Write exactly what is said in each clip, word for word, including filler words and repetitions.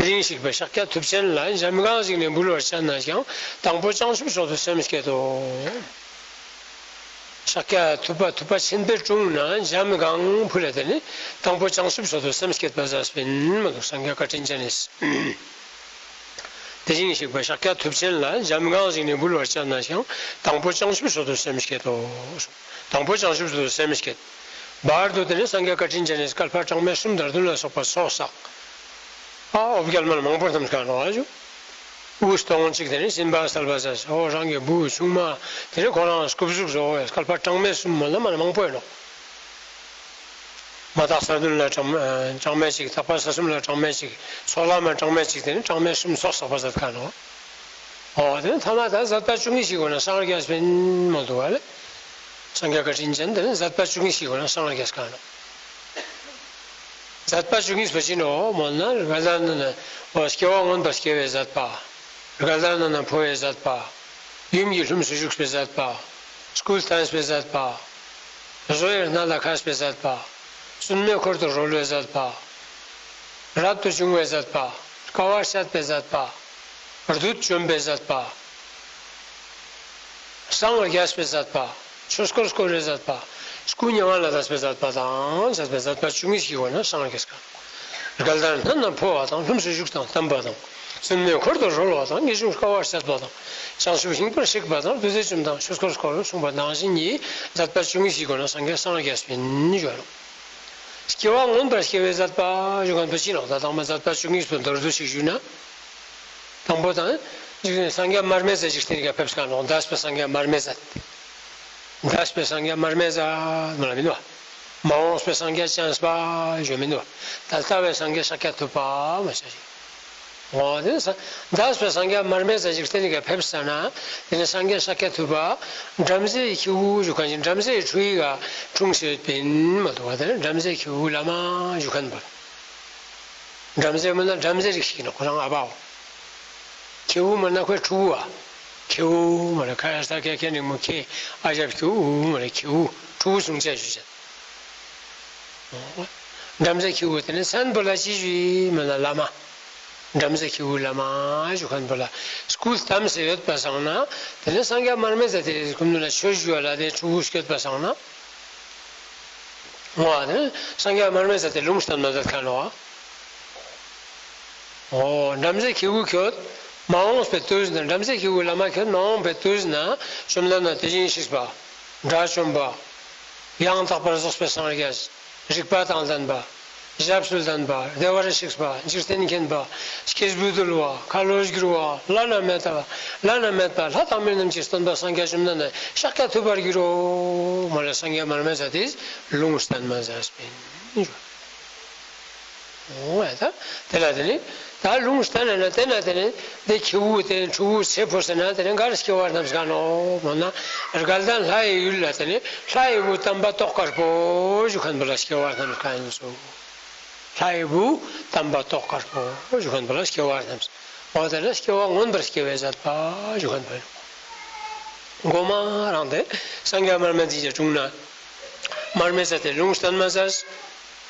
དེ་རིང་ཞིག་པའི་ཤཱཀྱ་ཐུབ་ཆེན་ལ། འཇམ་གང་ཞིག་ནས་འབུལ་བར་བྱ་ན་ཡང་། དང་པོ་བྱང་ཆུབ་མཆོག་ཏུ་སེམས་བསྐྱེད་དོ། ཤཱཀྱ་ཐུབ་པ་ཐུབ་པ་ཆེན་པོའི་དྲུང་ན་འཇམ་གང་ཕུལ་ལ། དེ་ནི་དང་པོ་བྱང་ཆུབ་མཆོག་ཏུ་སེམས་བསྐྱེད་པ་ཟེར་སྤིན་མ་འདུག། སངས་རྒྱས་བཀའ་དྲིན་ཅན་ནི། དེ་བཞིན་གཤེགས་པ་ཤཱཀྱ་ཐུབ་ཆེན་ལ། འཇམ་གང་ཞིག་ནས་འབུལ་བར་བྱ་ན་ཡང་། དང་པོ་བྱང་ཆུབ་མཆོག་ཏུ་སེམས་བསྐྱེད་དོ། དང་པོ་བྱང་ཆུབ་མཆོག་ཏུ་སེམས་བསྐྱེད། བར་དུ་དེ་ནི་སངས་རྒྱས་བཀའ་དྲིན་ཅན་ནི་བསྐལ་པ་གྲངས་མེད་གསུམ་དང་བདུན་ལ་སོགས་པ་ཚོགས་བསགས། ཨ་འོ་བརྒྱལ་མ་མང་པོ་རྣམས་གང་ནོག་ཨ་ཞུ། དབུ་སྟོང་གཅིག་དེ་ནི་སྦྱིན་པ་སལ་བ་ཟེར། འོ་རང་གི་བུ་ཆུང་མ་དེ་ནི་ཁོ་རང་སྐུ་གཟུགས་བཟོ་བའི་བསྐལ་པ་གྲངས་མེད་གསུམ་མ་ལ་མ་ན་མང་པོ་ཡིན་ནོག། མ་དག་ས་བདུན་ལ་གྲངས་མེད་གཅིག། དག་པ་ས་གསུམ་ལ་གྲངས་མེད་གཅིག། ཚོགས་ལ་མ་གྲངས་མེད་གཅིག། དེ་ནི་གྲངས་མེད་གསུམ་ཚོགས་བསགས་པ་ཟེར་ག་ནོག། འོ་དེ་ནི་ཐ་མ་ད་ཟད་པ་བཅུ་གཉིས་ཤིག་གོ་ན་སངས་རྒྱས་པིན་མ་འདུག་བ་ལེ། སངས་རྒྱས་བཀའ་དྲིན་ཅན་དེ་ནི་ཟད་པ་བཅུ་གཉིས་ཤིག་གོ་ན་སངས་རྒྱས་ག་ནོག། ཟད་པ་བཅུ་གཉིས་པོ་ཅི་ནོག་མོལ་ན། རྒ་ལ་ན་ན་འོ་སྐྱེ་བ་མངོན་པར་སྐྱེ་བའི་ཟད་པ། རྒ་ལ་ན་ན་འཕོ་བའི་ཟད་པ། ཡུམ་གྱི་ལྷུམས་སུ་ཞུགས་པའི་ཟད་པ། སྐུ་བལྟམས་པའི་ཟད་པ། བཟོ་ཡི་སྣ་ལ་མཁས་པའི་ཟད་པ། བཙུན་མོའི་འཁོར་དུ་རོལ་བའི་ཟད་པ། རབ་ཏུ་བྱུང་བའི་ཟད་པ། དཀའ་བ་སྤྱད་པའི་ཟད་པ། བདུད་བཅོམ་པའི་ཟད་པ། སངས་རྒྱས་པའི་ཟད་པ། ཆོས་འཁོར་བསྐོར་བའི་ཟད་པ། སྐུ་མྱ་ངན་ལས་འདས་པའི་ཟད་པ་དང་ཟད་པའི་ཟད་པ་བཅུ་གཉིས་ཤིག་གོ་ན་སངས་རྒྱས་ག། རྒ་ལ་ན་ན་འཕོ་བ་དང་ལྷུམས་སུ་ཞུགས་དང་བལྟམས་པ་དང་། བཙུན་མོའི་འཁོར་དུ་རོལ་བ་དང་། ངེས་འབྱུང་དཀའ་བ་སྤྱད་པ་དང་། བྱང་ཆུབ་ཤིང་པར་གཤེགས་པ་དང་། བདུད་རྩི་བཅོམ་དང་ཆོས་འཁོར་བསྐོར་གསུངས་པ་ནང་བཞིན་གྱི་ཟད་པ་བཅུ་གཉིས་ཤིག་གོ་ན་སངས་རྒྱས་སངས་རྒྱས་པིན་ཞུ་ནོག། སྐྱེ་བ་མངོན་པར་སྐྱེ་བའི་ཟད་པ་ཞུ་མཁན་པོ་ཅི་ནོག། ད་དང་པོ་ཟད་པ་བཅུ་གཉིས་པོ་མདོར་བསྡུས་ཤིག་ཞུས་ན། དང་པོ་དང་། འཇིག་རྟེན་སངས་རྒྱས་མར་མེ་མཛད་འཇིག་རྟེན་ག་ཕེབས་ག་ནོག། འདས་པའི་སངས་རྒྱས་མར་མེ་མཛད། འདས་པའི་སངས་རྒྱས་མར་མེ་མཛད་མ་ལ་མིན་ནོག། མ་འོངས་པའི་སངས་རྒྱས་བྱམས་པ་ཞུ་མིན་ནོག། ད་ལྟ་བའི་སངས་རྒྱས་ཤཱཀྱ་ཐུབ་པ་མ་ཟེར་ཞིག། འོ་དེ་ནི་ས་འདས་པའི་སངས་རྒྱས་མར་མེ་མཛད་འཇིག་རྟེན་ག་ཕེབས་ས་ན། དེ་ནི་སངས་རྒྱས་ཤཱཀྱ་ཐུབ་པ་བྲམ་ཟེའི་ཁྱེའུ་ཞུ་མཁན་ཞིག། བྲམ་ཟེའི་ཕྲུ་གུའི་ག་འཁྲུངས་སེ་ཡོད་པིན་མ་འདུག་བ། དེ་ནི་བྲམ་ཟེའི་ཁྱེའུ་བླ་མ་ཞུ་མཁན་པོ། བྲམ་ཟེ་མིན་ན་བྲམ་ཟེ་རིགས་ཤིག་ནོག་ཁོ་རང་ཨ་ཕའོ། ཁྱེའུ་མིན་ན་ཁོའི་ཕྲུ་གུ་བ། ཁྱེའུ་མ་ལ་ཁ་ས་ཁ་ཁ་ནི་མོ་ཁྱེ་ཨ་ཞབས་ཁྱེའུ་མ་ལ་ཁྱེའུ་ཕྲུ་གུ་སུང་ཆ་ཞུ་ཅན། བྲམ་ཟེ་ཁྱེའུ་དེ་ནི་མཚན་པོ་ལ་ཅི་ཞུ་ཡི་མིན་ན་བླ་མ། བྲམ་ཟེ་ཁྱེའུ་བླ་མ་ཞུ་མཁན་པོ་ལ་སྐུ་བལྟམས་སེ་ཡོད་པ་སང་ན། དེ་ནི་སངས་རྒྱས་མར་མེ་མཛད་དེ་ཀུན་ཏུ་ན་ཆོས་ཞུ་བ་ལ་དེ་ཕྲུ་གུ་སྐྱོད་པ་སང་ན། འོ་དེ་ནི་སངས་རྒྱས་མར་མེ་མཛད་དེ་ལུང་བསྟན་མ་མཛད་ཁ་ནོག། འོ་བྲམ་ཟེ་ཁྱེའུ་ཁྱོད་མ་འོངས་པའི་དུས་ན། བྲམ་ཟེ་ཁྱེའུ་བླ་མ་ཁྱོད་མ་འོངས་པའི་དུས་ན་བཅོམ་ལྡན་འདས་དེ་བཞིན་གཤེགས་པ། དགྲ་བཅོམ་པ། ཡང་དག་པར་རྫོགས་པའི་སངས་རྒྱས། རིག་པ་དང་ལྡན་པ། ཞབས་སུ་ལྡན་པ། བདེ་བར་གཤེགས་པ། འཇིག་རྟེན་མཁྱེན་པ། སྐྱེས་བུ་འདུལ་བ། ཁ་ལོ་སྒྱུར་བ། བླ་ན་མེད་པ། བླ་ན་མེད་པ། ལྷ་དང་མི་རྣམས་ཀྱི་སྟོན་པ་སངས་རྒྱས་བཅོམ་ལྡན་འདས་ཤཱཀྱ་ཐུབ་པར་འགྱུར་རོ། མ་ལ་སངས་རྒྱས་མར་མེ་མཛད་དེ་ལུང་བསྟན་མ་མཛད་པིན། འོ་ད་དེ་ལ་དེ་ནི་ད་ལུང་བསྟན་ན་དེ་ན་དེ་ནི་དེ་ཁྱེའུ་དེ་ཕྲུ་གུ་ཚེ་འཕོས་ཟེར་ན་དེ་ནི་གར་སྐྱེ་བ་རྣམས་ག་ནོག་མོལ་ན། རྒ་དང་ལྷ་ཡི་ཡུལ་ལ་དེ་ནི་ལྷ་ཡི་བུ་དམ་པ་ཏོག་དཀར་པོ་ཞུ་མཁན་པོ་ལ་སྐྱེ་བ་རྣམས་ག་ཡིན་སོ། ལྷ་ཡི་བུ་དམ་པ་ཏོག་དཀར་པོ་ཞུ་མཁན་པོ་ལ་སྐྱེ་བ་རྣམས། འོ་དེ་ལ་སྐྱེ་བ་མངོན་པར་སྐྱེ་བའི་ཟད་པ་ཞུ་མཁན་པོ་ཡིན། མགོ་མ་རང་དེ་སངས་རྒྱས་མར་མེ་མཛད་དེ་དྲུང་ན་མར་མེ་མཛད་དེ་ལུང་བསྟན་མ་མཛད།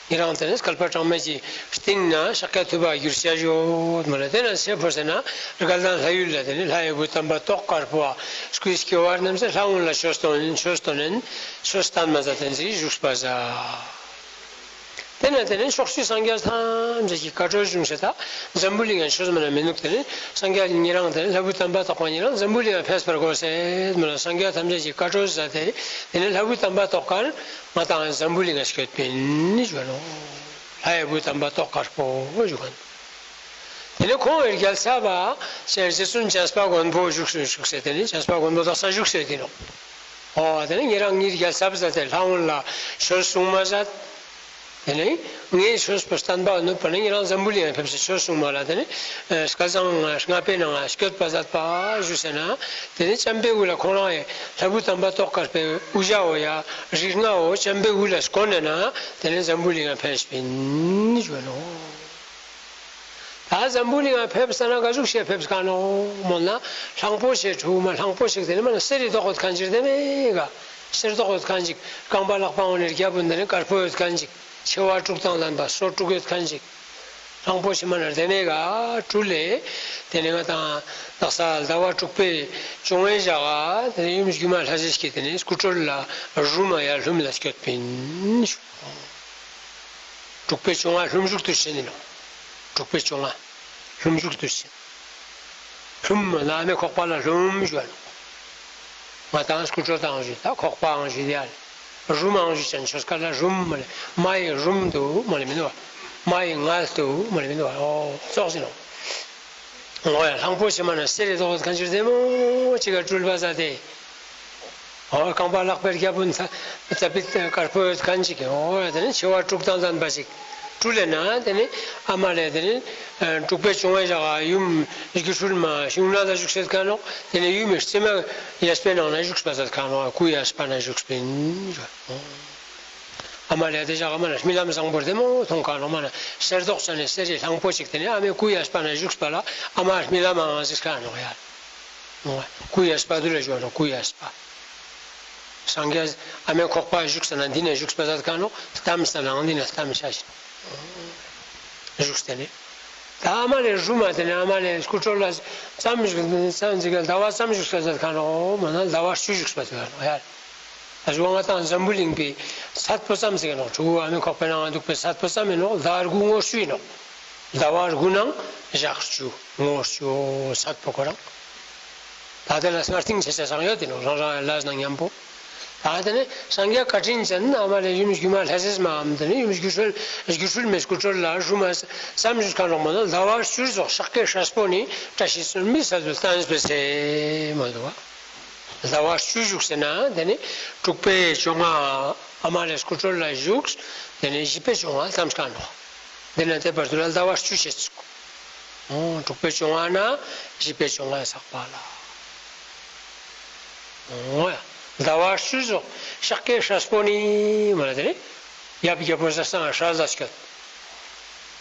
ཉེ་རང་དེ་ནི་བསྐལ་པ་གྲངས་མེད་ཀྱི་སྟིང་ན་ཤཱཀྱ་ཐུབ་པ་གྱུར་ཅ་ཡོད་མ་ལ། དེ་ན་ཚེ་འཕོས་ཟེར་ན་རྒ་དང་ལྷ་ཡུལ་ལ་དེ་ནི་ལྷ་ཡི་བུ་དམ་པ་ཏོག་དཀར་པོ་བ་སྐུའི་སྐྱེ་བ་རྣམས་ལྷ་ཀུན་ལ་ཆོས་སྟོན་ཆོས་སྟོན་ཆོས་བསྟན་མ་མཛད་དེ་བཞུགས་པ་ཟ། དེ་ན་དེ་ནི་ཕྱོགས་བཅུའི་སངས་རྒྱས་ཐམས་ཅད་ཀྱི་བཀའ་བགྲོས་བྱུང་ཟེར་ད་འཛམ་བུ་གླིང་ང་ཆོས་མ་ན་མི་ནུག། དེ་ནི་སངས་རྒྱས་ཉེ་རང་དེ་ནི་ལྷ་བུ་དམ་པ་ཏོག་དཀར་ཉེ་རང་འཛམ་བུ་གླིང་ང་ཕེབས་པར་དགོས་ཟེར་མ་ལ་སངས་རྒྱས་ཐམས་ཅད་ཀྱི་བཀའ་བགྲོས་ཟ་དེ། དེ་ནི་ལྷ་བུ་དམ་པ་ཏོག་དཀར་ང་དང་འཛམ་བུ་གླིང་ང་སྐྱོད་པིན་ཞུ་ནོག། ལྷ་ཡི་བུ་དམ་པ་ཏོག་དཀར་པོ་ཞུ་མཁན། དེ་ནི་ཁོང་ངི་རྒྱལ་ཚབ་པ་ཅེས་རྗེ་བཙུན་བྱམས་པ་མགོན་པོ་བཞུགས་སུ་བཞུགས་ཟེར། དེ་ནི་བྱམས་པ་མགོན་པོ་དག་ས་བཞུགས་ཟེར་དེ་ནོག། འོ་དེ་ནི་ཉེ་རང་ངའི་རྒྱལ་ཚབ་ཟ་དེ་ལྷ་ཀུན་ལ་ཆོས་གསུང་མ་ཟད། དེ་ནི་ངའི་ཆོས་པོ་བསྟན་པ་ནུབ་པ་ནི་ཉེ་རང་འཛམ་བུ་གླིང་ང་ཕེབས་སེ་ཆོས་གསུང་མ་ལ་དེ་ནི་སྐལ་བཟང་ལྔ་པའི་ནང་ང་སྐྱོད་པ་ཟད་པ་ཞུ་ཟེར་ན། དེ་ནི་བྱམས་པའི་དབུ་ལ་ཁོང་རང་ངི་ལྷ་བུ་དམ་པ་ཏོག་དཀར་པོའི་དབུ་ཞྭའོ་ཡ་རིགས་ལྔའོ་བྱམས་པའི་དབུ་ལ་བསྐོར་ནས་ན་དེ་ནི་འཛམ་བུ་གླིང་ང་ཕེབས་པིན་ཞུ་ནོག། ད་འཛམ་བུ་གླིང་ང་ཕེབས་ས་ན་ག་ཟུག་ཤེས་ཕེབས་ག་ནོག་མོལ་ན། གླང་པོ་ཆེ་ཕྲུ་གུ་མ་གླང་པོ་ཆེ་དེ་ནི་མ་ན་གསེར་རི་ཏོག་ཡོད་མཁན་ཅིག་དེ་མེད་ག། གསེར་ཏོག་ཡོད་མཁན་ཅིག། རྐང་པ་ལག་པ་འོ་ནི་རྒྱབ་བུ་འདི་ནི་དཀར་པོ་ཡོད་མཁན་ཅིག། མཆེ་བ་དྲུག་དང་ལྡན་པ་སོ་དྲུག་ཡོད་མཁན་ཅིག། གླང་པོ་ཆེ་མ་ན་དེ་ནེ་ག་སྤྲུལ་ལེ། དེ་ནེ་ང་དང་དག་ས་ཟླ་བ་དྲུག་པའི་བཅོ་ལྔའི་ཞག་ག་དེ་ནེ་ཡུམ་སྒྱུ་མ་ལྷ་སྲས་ཀྱིས་དེ་ནེ་སྐུ་སྲོད་ལ་རུམ་མ་ཡ་ལྷུམས་ལ་སྐྱོད་པིན། དྲུག་པའི་བཅོ་ལྔ་ལྷུམས་ཞུགས་དུས་ཆེན་ཨིན་ནོག། དྲུག་པའི་བཅོ་ལྔ་ལྷུམས་ཞུགས་དུས་ཆེན། ལྷུམས་མ་ན་མེ་ཁོག་པ་ལ་ལྷུམས་ཞུགས་ཨ་ནོག། ང་དང་སྐུ་སྲོད་དང་ཞུ་ད་ཁོག་པའང་ཞུ་ཡ་ལེ། རུམ་མང་ཞུ་ཅན་ཆོས་སྐལ་ལ་རུམ་མ་ལེ། མ་ཡི་རུམ་དུ་མ་ལེ་མི་འདུག་བ། མ་ཡི་མངལ་དུ་མ་ལེ་མི་འདུག་བ། ཨོ་ཙོགས་ཨིན་ནོག། ཨོ་ཡ་གླང་པོ་ཆེ་མ་ན་གསེར་རི་ཏོག་ཁན་ཅིག་རྡེ་མོ་ཅིག་ག་སྤྲུལ་པ་ཟ་སྟེ། ཨོ་རྐང་པ་ལག་པའི་རྒྱ་དཔུང་ཙ་པིག་དཀར་པོ་ཡོད་ཁན་ཅིག་གི་ཨོ་ཡ་དེ་ནེ་མཆེ་བ་དྲུག་དང་ལྡན་པ་ཅིག་སྤྲུལ་ལེ་ན་དེ་ནེ་ཨ་མ་ལེ་དེ་ནེ་དྲུག་པའི་བཅོ་ལྔའི་ཞག་ག་ཡུམ་སྒྱུ་འཕྲུལ་མ་ཤིང་ནགས་ལ་བཞུགས་སེད་ཁན་ནོག། དེ་ནེ་ཡུམ་མི་རྩེ་མོ་གཡས་པའི་ནང་ན་བཞུགས་པ་ཟ་ཁན་ནོག། སྐུ་གཡས་པ་ན་བཞུགས་པིན། ཨ་མ་ལེ་དེ་ཞག་ག་མ་ན་རྨི་ལམ་བཟང་པོ་རྡེ་མོ་ཐོང་ཁན་ནོག། མ་ན་གསེར་ཏོག་ཅན་ནི་གསེར་རི་གླང་པོ་ཅིག་དེ་ནེ་ཨ་མའི་སྐུ་གཡས་པ་ན་བཞུགས་པ་ལ་ཨ་མ་རྨི་ལམ་མང་ཟེར་ཁན་ནོག་ཡ། སྐུ་གཡས་པ་དུ་ལ་ཞུ་ནོག། སྐུ་གཡས་པ། སངས་རྒྱས་ཨ་མའི་ཁོག་པ་བཞུགས་ས་ན་འདི་ནེ་བཞུགས་པ་ཟ་ཁན་ནོག། ལྟམས་ས་ནའང་འདི་ནེ་ལྟམས་ཤ་ཞིག་བཞུགས་ཏེ་ནེ། ད་ཨ་མ་ལེ་རུམ་མ་དེ་ནེ་ཨ་མ་ལེ་སྐུ་སྲོད་ལ་ཙམ་བཞུགས་ཙམ་ཟིག་ག་ཟླ་བ་ཙམ་བཞུགས་པ་ཟ་ཁན་ནོག། མ་ན་ཟླ་བ་བཅུ་བཞུགས་པ་ཟ་ཁན་ནོག་ཡ། ཨ་ཟུག་ང་དང་འཛམ་བུ་གླིང་པའི་ཚད་པོ་ཙམ་ཟེར་ནོག། ཕྲུ་གུ་ཨ་མའི་ཁོག་པའི་ནང་ང་འདུག་པའི་ཚད་པོ་ཙམ་ཨིན་ནོག། ཟླ་དགུ་ངོ་བཅུ་ཨིན་ནོག། ཟླ་བ་དགུ་ནང་ཞག་བཅུ་ངོ་བཅུ་ཚད་པོ་ཁོ་རང་། ད་དེ་ལ་སྔར་རྟིང་ཆེ་ཆ་སང་ཡོད་དེ་ནོག། རང་རང་ལ་ན་མཉམ་པོ། ད་དེ་ནེ་སངས་རྒྱས་བཀའ་དྲིན་ཅན་ཨ་མ་ལེ་ཡུམ་སྒྱུ་མ་ལྷ་སྲས་མའམ་དེ་ནེ་ཡུམ་སྒྱུ་འཕྲུལ་སྒྱུ་འཕྲུལ་མའི་སྐུ་སྲོད་ལ་རུམ་མ་ཙམ་བཞུགས་ཁན་ནོག། མ་ན་ཟླ་བ་བཅུ་ཙོགས་ཤཱཀྱའི་སྲས་པོ་ནི་བཀྲ་ཤིས་ལྷུན་པོའི་ཚལ་དུ་བསྟན་པའི་ཚེ་མ་འདུག་བ། ཟླ་བ་བཅུ་བཞུགས་ཟེར་ན་དེ་ནེ་དྲུག་པའི་བཅོ་ལྔ་ཨ་མ་ལེ་སྐུ་སྲོད་ལ་བཞུགས། དེ་ནེ་བཞི་པའི་བཅོ་ལྔ་ལྟམས་ཁན་ནོག། དེ་ནེ་དེ་བར་དུ་ལ་ཟླ་བ་བཅུ་ཤེས་ཚུགས། ཨོ་དྲུག་པའི་བཅོ་ལྔ་ན་བཞི་པའི་བཅོ་ལྔ་ཚག་པ་ལ། ཨོ་ཡ། ཟླ་བ་བཅུ་ཙོགས་ཤཱཀྱའི་སྲས་པོ་ནི་མ་ལ་དེ་ནེ་ཡབ་རྒྱལ་པོ་ཟས་གཙང་སྲས་ལ་སྐྱོད།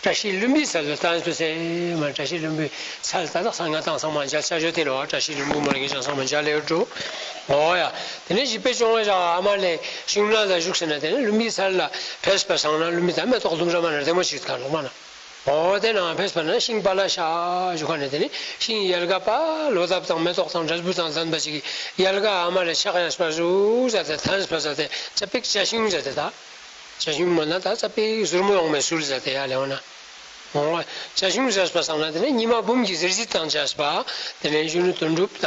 བཀྲ་ཤིས་ལྷུན་པོའི་ཚལ་དུ་བསྟན་པའི་ཚེ་མ་བཀྲ་ཤིས་ལྷུན་པོའི་ཚལ་ད་དག་ས་ང་དང་ཚང་མ་མཇལ་ཆ་ཡོད་དེ་ནོག། བཀྲ་ཤིས་ལྷུན་པོ་མ་ལ་གི་ཅང་ཚང་མ་མཇལ་ཡོད་འགྲོ། ཨོ་ཡ། དེ་ནེ་བཞི་པའི་བཅོ་ལྔ་ཞག་ཨ་མ་ལེ་ཤིང་ནགས་ལ་བཞུགས་ཟེར་ན་དེ་ནེ་ལྷུན་པོའི་ཚལ་ལ་ཕེབས་པ་སང་ན་ལྷུན་པོའི་ད་མེ་ཏོག་ལྡུམ་ར་མ་ན་རྡེ་མོ་ཅིག་ཁན་ནོག་མ་ན། ཨོ་དེ་ནང་ཕེབས་པ་ན་ཤིང་པ་ལ་ཤ་ཞུ་ཁན་ནི་དེ་ནེ་ཤིང་ཡལ་ག་པ་ལོ་འདབ་དང་མེ་ཏོག་དང་འབྲས་བུ་དང་ལྡན་པ་ཅིག་ཡལ་ག་ཨ་མ་ལེ་ཕྱག་གཡས་པ་ཟུག་ཟ་སྟེ་ཐམས་པ་ཟ་སྟེ་ཙ་པིག་བྱ་ཤིང་ཟ་སྟེ་ད། བྱ་ཤིང་མ་ན་ད་ཙ་པིག་ཟུར་མོ་ཡོང་མེ་ཟུལ་ཟ་སྟེ་ཡ་ལེ་འོ་ན། འོ་བྱ་ཤིང་ཟ་སྤ་སང་ན་དེ་ནེ་ཉི་མ་འབུམ་གྱི་གཟི་བརྗིད་དང་བཅས་པ། དེ་ནེ་གཞོན་ནུ་དོན་གྲུབ་ད་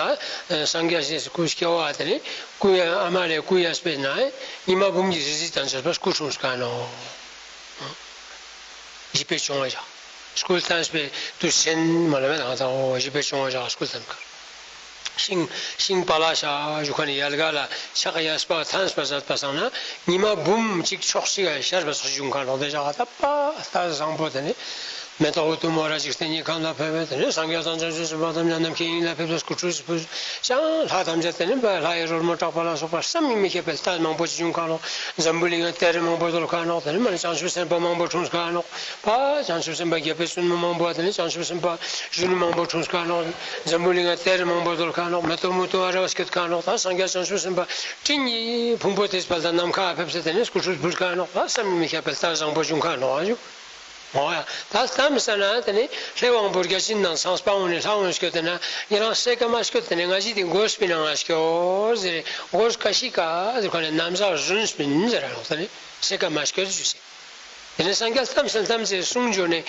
སངས་རྒྱས་སི་སྐུ་སྐྱེ་བ་དེ་ནེ་སྐུ་ཡ་ཨ་མ་ལེ་སྐུ་གཡས་པའི་ནང་ཉི་མ་འབུམ་གྱི་གཟི་བརྗིད་དང་བཅས་པ་སྐུ་འཁྲུངས་ཁན་ནོག། བཞི་པའི་བཅོ་ལྔ་ཞག་སྐུ་བལྟམས་པའི་དུས་ཆེན་མ་ལ་མེད་ང་དང་འོ་བཞི་པའི་བཅོ་ལྔ་ཞག་སྐུ་བལྟམས་ཁན། ཤིང་ཤིང་པ་ལ་ཤ་ཞུ་ཁན་ནི་ཡལ་ག་ལ་ཕྱག་གཡས་པ་ཐམས་པ་ཟ་སྤ་སང་ན་ཉི་མ་འབུམ་གཅིག་ཕྱོགས་གཅིག་ག་ཤར་བ་སོགས་བྱུང་ཁན་ནོག། དེ་ཞག་ད་པ་ལྟ་བཟང་པོ་དེ་ནེ་མེ་ཏོག་འོད་དུ་མོ་ར་འཇིག་རྟེན་གྱི་ཁམས་ལ་ཕེབས་པས། དེ་ནེ་སངས་རྒྱས་དང་བྱང་ཆུབ་སེམས་དཔའ་དམ་ཉམས་རྣམ་མཁྱེན་ཡིད་ལ་ཕེབས་པས། སྐུ་ཁྲུས་ཕུལ་ཅང་ལྷ་ཐམས་ཅད་དེ་ནེ་ལྷ་ཡི་རོལ་མོ་གྲགས་པ་ལ་སོགས་པ་བསམ་གྱིས་མི་ཁྱབ་པའི་ལྟ་མང་པོ་ཅིག་བྱུང་ཁན་ནོག། འཛམ་བུ་གླིང་ང་གཏེར་མང་པོ་རྡོལ་ཁན་ནོག། དེ་ནེ་མ་ནེ་བྱང་ཆུབ་སེམས་དཔའ་མང་པོ་འཁྲུངས་ཁན་ནོག། པ་བྱང་ཆུབ་སེམས་དཔའ་རྒྱལ་པོའི་བཙུན་མོ་མང་པོ་དེ་ནེ་བྱང་ཆུབ་སེམས་དཔའ་གཞོན་ནུ་མང་པོ་འཁྲུངས་ཁན་ནོག། འཛམ་བུ་གླིང་ང་གཏེར་མང་པོ་རྡོལ་ཁན་ནོག། མེ་ཏོག་མུ་ཏོག་ཨ་ར་བ་སྐྱོད་ཁན་ནོག། ད་སངས་རྒྱས་བྱང་ཆུབ་སེམས་དཔའ་སྤྲིན་གྱི་ཕུང་པོ་དེ་སྤེལ་ད་ནམ་མཁའ་ཕེབས་སེ་དེ་ནེ་སྐུ་ཁྲུས་ཕུལ་ཁན་ནོག། པ་བསམ་གྱིས་མི་ཁྱབ་པའི་ལྟ་བཟང་པོ་བྱུང་ཁན་ནོག། ཨ་ཞུ། འོ་ཡ། ད་ལྟ་མི་ས་ན་དེ་ནེ་ལྷའི་དབང་པོ་བརྒྱ་བྱིན་དང་ཚངས་པ་འོང་ནེ་ལྷ་འོང་སྐྱོད་དེ་ན་ཉེ་རང་སེ་ཀ་མ་སྐྱོད་དེ་ནེ་ང་ཞི་དེ་མགོ་སྤིན་ན་ང་སྐྱོད་ཟེར་མགོ་ཀ་ཤི་ཀ་ཟེར་ཁན་ནི་ན་བཟའ་རྫུན་སྤིན་ཟེར་ར་ནོག། དེ་ནེ་སེ་ཀ་མ་སྐྱོད་ཞུ་ཟེར། དེ་ནེ་སངས་རྒྱས་ལྟམས་སེ་ལྟམས་སེ་གསུང་བྱོན་ནེ་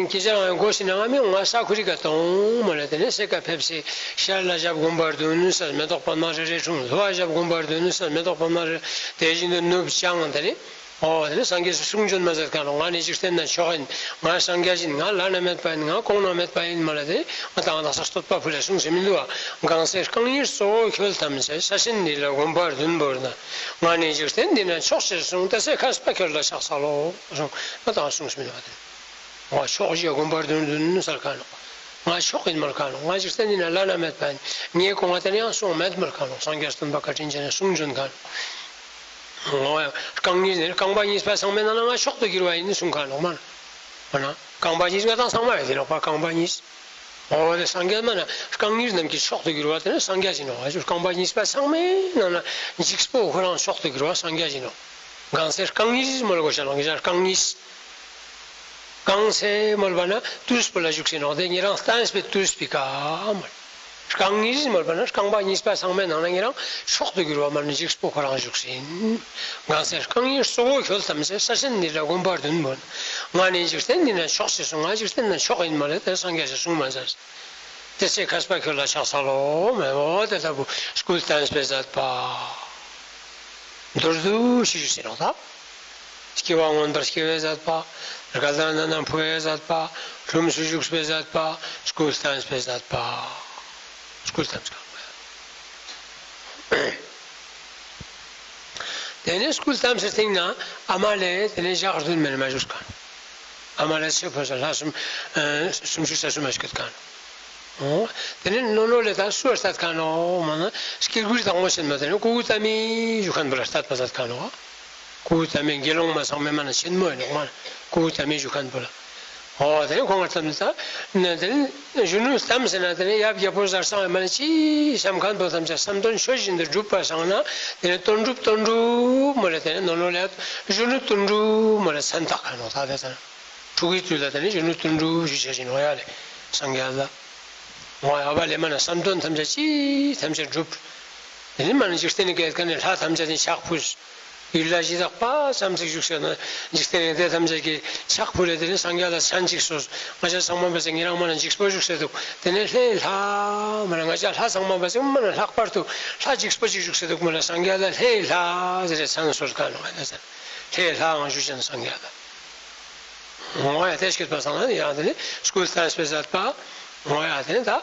ཁྱེད་ཅག་རང་མགོ་སྤིན་ན་ང་མི་ང་ས་ཁུ་རི་ཀ་ཏོང་མ་ལ་དེ་ནེ་སེ་ཀ་ཕེབས་སེ་ཤར་ལ་ཞབས་དགོན་པ་བདུན་ས་མེ་ཏོག་པདྨ་རེ་རེ་འཁྲུངས། ལྷོ་བ་ཞབས་དགོན་པ་བདུན་ས་མེ་ཏོག་པདྨ་རེ་དེ་བཞིན་དུ་ནུབ་བྱང་དེ་ནེ། འོ་དེ་ནེ་སངས་རྒྱས་སུ་གསུང་བྱོན་མ་ཟེར་ཁན་ནོག། ང་ནི་འཇིག་རྟེན་ན་མཆོག་ཨིན། ང་སངས་རྒྱས་ཨིན། ང་བླ་ན་མེད་པ་ཨིན། ང་གོང་ན་མེད་པ་ཨིན་མ་ལ་དེ་ང་དང་དག་ས་བསྟོད་པ་ཕུལ་ལ་གསུངས་སེ་མི་འདུག་བ། གང་ཚེ་རྐང་གཉིས་གཙོ་བོ་ཁྱོད་ཐམས་ཅད། ས་ཆེན་འདི་ལ་དགོན་པ་བདུན་བོར་ན། ང་ནི་འཇིག་རྟེན་འདི་ན་མཆོག་ཅེས་གསུངས། ཏེ་ཚེ་མཁས་པ་ཁྱོད་ལ་ཕྱག་འཚལ་ལོ་གསུངས། ང་དང་གསུངས་སེ་མི་འདུག་བ། དེ་ང་མཆོག་ཅེས་དགོན་པ་བདུན་བདུན་ཟེར་ཁན་ནོག། ང་མཆོག་ཨིན་མོལ་ཁན་ནོག། ང་འཇིག་རྟེན་འདི་ན་བླ་ན་མེད་པ་ཨིན། ངའི་གོང་ང་དེ་ནེ་ཡང་སུ་མེད་མོལ་ཁན་ནོག། སངས་རྒྱས་སྟོན་པ་བཀའ་དྲིན་ཅན་ནི་གསུང་བྱོན་ཁན་ནོག། འོ་ཡ། རྐང་གཉིས་ནི་རྐང་པ་གཉིས་པ་ཚང་མའི་ནང་ན་ང་མཆོག་ཏུ་གྱུར་པ་ཨིན་གསུང་ཁན་ནོག་མ་ན། འོ་ན་རྐང་པ་གཉིས་ང་དང་ཚང་མ་ཡོད་དེ་ནོག་པ་རྐང་པ་གཉིས། འོ་དེ་སངས་རྒྱས་མ་ན་རྐང་གཉིས་རྣམས་ཀྱི་མཆོག་ཏུ་གྱུར་པ་དེ་ནི་སངས་རྒྱས་ཨིན་ནོག། ཨ་ཅུ་རྐང་པ་གཉིས་པ་ཚང་མའི་ནང་ན་འཇིགས་པོ་ཁོ་རང་མཆོག་ཏུ་གྱུར་པ་སངས་རྒྱས་ཨིན་ནོག། གང་ཚེ་རྐང་གཉིས་མོལ་གོ་ཤ་ནོག་གི་ཤ་རྐང་གཉིས། གང་ཚེ་མོལ་བ་ན་དུས་པོ་ལ་བཞུགས་ཤིང་ནོག་དེ་ཉེ་རང་བསྟན་པའི་དུས་པའི་ཀ་མོལ། རྐང་གཉིས་མོལ་བ་ན་རྐང་པ་གཉིས་པ་ཚང་མའི་ནང་ན་ཉེ་རང་མཆོག་ཏུ་གྱུར་བ་མ་ནི་འཇིགས་པོ་ཁོ་རང་བཞུགས་ཤིང་། གང་ཚེ་རྐང་གཉིས་གཙོ་བོ་ཁྱོད་ཐམས་ཅད་ས་ཆེན་འདི་ལ་གོམ་པ་བདུན་མོལ། ང་ནི་འཇིག་རྟེན་འདི་ན་མཆོག་ཅེས་གསུངས། ང་འཇིག་རྟེན་ན་མཆོག་ཡིན་མ་ལེ་དེ་སངས་རྒྱས་ཀྱིས་གསུངས་མ་ཟེར། དེ་ཚེ་མཁས་པ་ཁྱོད་ལ་ཕྱག་འཚལ་ལོ། མེ་འོ་དེ་ལྟ་བུ་སྐུ་བལྟམས་པའི་མཛད་པ། མདོར་བསྡུས་ཤིག་ཞུས་ཟེར་རོགས་ད། སྐྱེ་བ་མངོན་པར་སྐྱེ་བའི་མཛད་པ། དགའ་ལྡན་ནང་ན་འཕོ་བའི་མཛད་པ། ལྷུམས་སུ་ཞུགས་པའི་མཛད་པ། སྐུ་བལྟམས་པའི་མཛད་པ། སྐུ་བལྟམས་པའི་མཛད་པ། དེ་ནས་སྐུ་བལྟམས་སའི་སྟེང་ན་ཨ་མ་ལེ་དེ་ནས་ཞག་བདུན་མ་ནེ་མ་བཞུགས་ཁན། ཨ་མ་ལེ་ཚེ་འཕོས་ས་ལྷ་སུམ་ཨ་སུམ་ཅུ་རྩ་གསུམ་མ་སྐྱོད་ཁན། འོ། དེ་ནས་ནོ་ནོ་ལེ་ད་སུའ་ལྟད་ཁན་ནོག་མ་ན་སྐྱེ་དགུའི་བདག་མོ་ཆེན་མོ་དེ་ནས་ཀུ་ཀུ་ཏ་མི་ཞུ་ཁན་བོ་ལ་ལྟད་པ་ལྟད་ཁན་ནོག་ཀུ་ཀུ་ཏ་མི་དགེ་སློང་མ་ཚང་མའི་མ་ན་ཆེན་མོ་ཨིན་ནོག་མ་ན་ཀུ་ཀུ་ཏ་མི་ཞུ་ཁན་བོ་ལ། འོ་དེ་ནས་ཁོང་ང་ལྟམས་ད་ནི་དེ་ནས་གཞོན་ནུ་ལྟམས་ཟེར་ན་དེ་ནས་ཡབ་རྒྱལ་པོ་ཟེར་སང་མ་ནི་ཅི་བསམ་ཁན་བོ་ཐམས་ཅད་བསམ་དོན་ཆོས་བཞིན་དུ་འགྲུབ་པ་སང་ན་དེ་ནས་དོན་གྲུབ་དོན་གྲུབ་མོལ་ལེ་དེ་ནས་ནོ་ནོ་ལེ་གཞོན་ནུ་དོན་གྲུབ་མོལ་ལེ་མཚན་བཏགས་ཁན་ནོག་ད་དེ་ཚང་། ཕྲུ་གུའི་དུས་ལ་དེ་ནས་གཞོན་ནུ་དོན་གྲུབ་ཞུ་ཆ་ཞིག་ནོག་ཡ་ལེ་སངས་རྒྱས་ལ། འོ་ཡ་བ་ལེ་མ་ན་བསམ་དོན་ཐམས་ཅད་ཅི་ཐམས་ཅད་འགྲུབ། དེ་ནས་མ་ན་འཇིག་རྟེན་ནི་སྐད་ཁན་ནི་ལྷ་ཐམས་ཅད་ནི་ཕྱག་ཕུལ། ཡུལ་ལྷ་གཞི་བདག་པ་ཙམ་ཞིག་བཞུགས་ཟེར་ན་འཇིག་རྟེན་ནི་དེ་ཐམས་ཅད་ཀྱི་ཕྱག་ཕུལ་ལེ་དེ་ནས་སངས་རྒྱས་ལ་མཚན་ཅིག་གསོལ། ང་ཞ་ཚང་མ་བས་ཉེ་རང་མ་ན་འཇིགས་པོ་བཞུགས་སེ་འདུག་དེ་ནས་ལྷའི་ལྷ་མ་ན་ང་ཞ་ལྷ་ཚང་མ་བས་མ་ན་ལྷག་པར་དུ་ལྷ་འཇིགས་པོ་ཅིག་བཞུགས་སེ་འདུག་མ་ན་སངས་རྒྱས་ལ་ལྷའི་ལྷ་ཟེར་རེ་མཚན་གསོལ་ཁན་ནོག་ལྷའི་ལྷ་ཡང་ཞུ་ཅན་སངས་རྒྱས་ལ། འོ་ཡ་དེ་སྐྱོད་པ་སང་ན་ཡང་དེ་ནས་སྐུ་བལྟམས་པའི་མཛད་པ། འོ་ཡ་དེ་ནས་ད་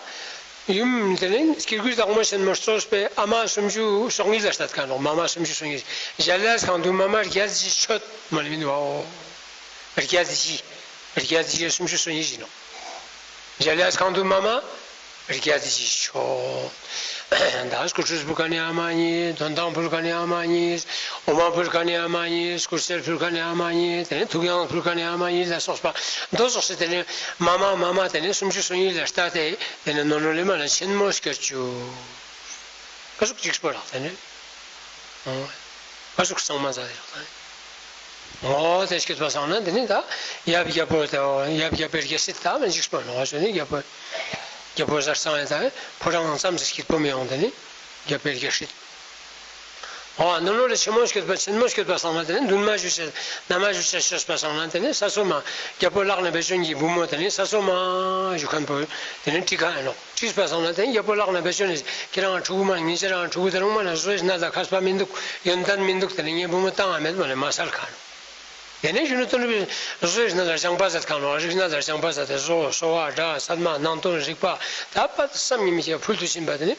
ཡུམ་དེ་ནས་སྐྱེ་དགུའི་བདག་མོ་ཆེན་མོ་གཙོས་པའི་ཨ་མ་སུམ་ཅུ་སོ་གཉིས་ལ་ལྟད་ཁན་ནོག་མ་མ་སུམ་ཅུ་སོ་གཉིས། གཞལ་ཡས་ཁང་དུ་མ་མ་བརྒྱད་ཅིག་མཆོད་མ་ལེ་མི་འདུག་བ། འོ་བརྒྱད་ཅིག་བརྒྱད་ཅིག་སུམ་ཅུ་སོ་གཉིས་ཨིན་ནོག་གཞལ་ཡས་ཁང་དུ་མ་མ་བརྒྱད་ཅིག་མཆོད། ད་སྐུ་ཁྲུས་ཕུལ་ཁན་ནི་ཨ་མ་ཉིས། དོན་དང་ཕུལ་ཁན་ནི་ཨ་མ་ཉིས། འོ་མ་ཕུལ་ཁན་ནི་ཨ་མ་ཉིས། སྐུ་རྩེར་ཕུལ་ཁན་ནི་ཨ་མ་ཉིས། དེ་ནས་ཐུགས་ཡང་ཕུལ་ཁན་ནི་ཨ་མ་ཉིས་ལ་སོགས་པ་མདོ་ཙོགས་སེ་དེ་ནས་མ་མ་མ་མ་དེ་ནས་སུམ་ཅུ་སོ་གཉིས་ལ་ལྟད་དེ་དེ་ནས་ནོ་ནོ་ལེ་མ་ན་ཆེན་མོ་སྐྱོད་ཅུག་ཀ་ཟུག་ཅིག་སྤོ་རག་དེ་ནས། ཀ་ཟུག་གཙང་མ་མཛད་དེ་རག་དེ་ནས། འོ་དེ་སྐྱོད་པ་སང་ན་དེ་ནས་ད་ཡབ་རྒྱལ་པོ་དེ་ཡབ་རྒྱལ་པོའི་རྒྱལ་སྲིད་ད་མ་ཅིག་སྤོ་ནོག་ཞུ་ནི་རྒྱལ་པོ་རྒྱལ་པོ་ཟེར་སང་ཡ་ད་ཕོ་བྲང་ཙམ་ཞིག་སྐྱིད་པོ་མི་ཡོང་དེ་ནས་རྒྱལ་པོའི་རྒྱལ་སྲིད། འོ་ནོ་ནོ་ལེ་ཆེན་མོ་སྐྱོད་པ་ཆེན་མོ་སྐྱོད་པ་སང་ན་དེ་ནས་འདུན་མ་ཞུ་ཆ་ན་མ་ཞུ་ཆ་ཤོས་པ་སང་ན་དེ་ནས་ས་སོ་མ་རྒྱལ་པོ་ལག་ན་བེ་ཅོན་གྱི་བུ་མོ་དེ་ནས་ས་སོ་མ་ཞུ་ཁན་བོ་དེ་ནས་ཁྲིད་ཁན་ཨིན་ནོག་ཁྲིད་པ་སང་ན་དེ་རྒྱལ་པོ་ལག་ན་བེ་ཅོན་ནི་ཁྱེད་རང་ཕྲུ་གུ་མ་ངེད་ཅག་རང་ཕྲུ་གུ་དེ་རུང་མ་ན་བཟོ་ཡི་ན་ད་མཁས་པ་མི་འདུག་ཡོན་ཏན་མི་འདུག་དེ་ནས་ངའི་བུ་མོ་བཏང་ང་མེད་མ་ནས་མ་སལ་ཁན། དེ་ནས་གཞོན་ནུ་དོན་གྲུབ་བཟོ་ཡི་ན་ད་སྦྱང་པ་མཛད་ཁན་ནོག་རིག་ན་ད་སྦྱང་པ་མཛད་དེ་བཟོ་གསོ་བ་སྒྲ་ཚད་མ་ནང་དོན་རིག་པ་ད་པ་བསམ་གྱིས་མི་ཁྱབ་ཕུལ་དུ་ཕྱིན་པ་དེ་ནས་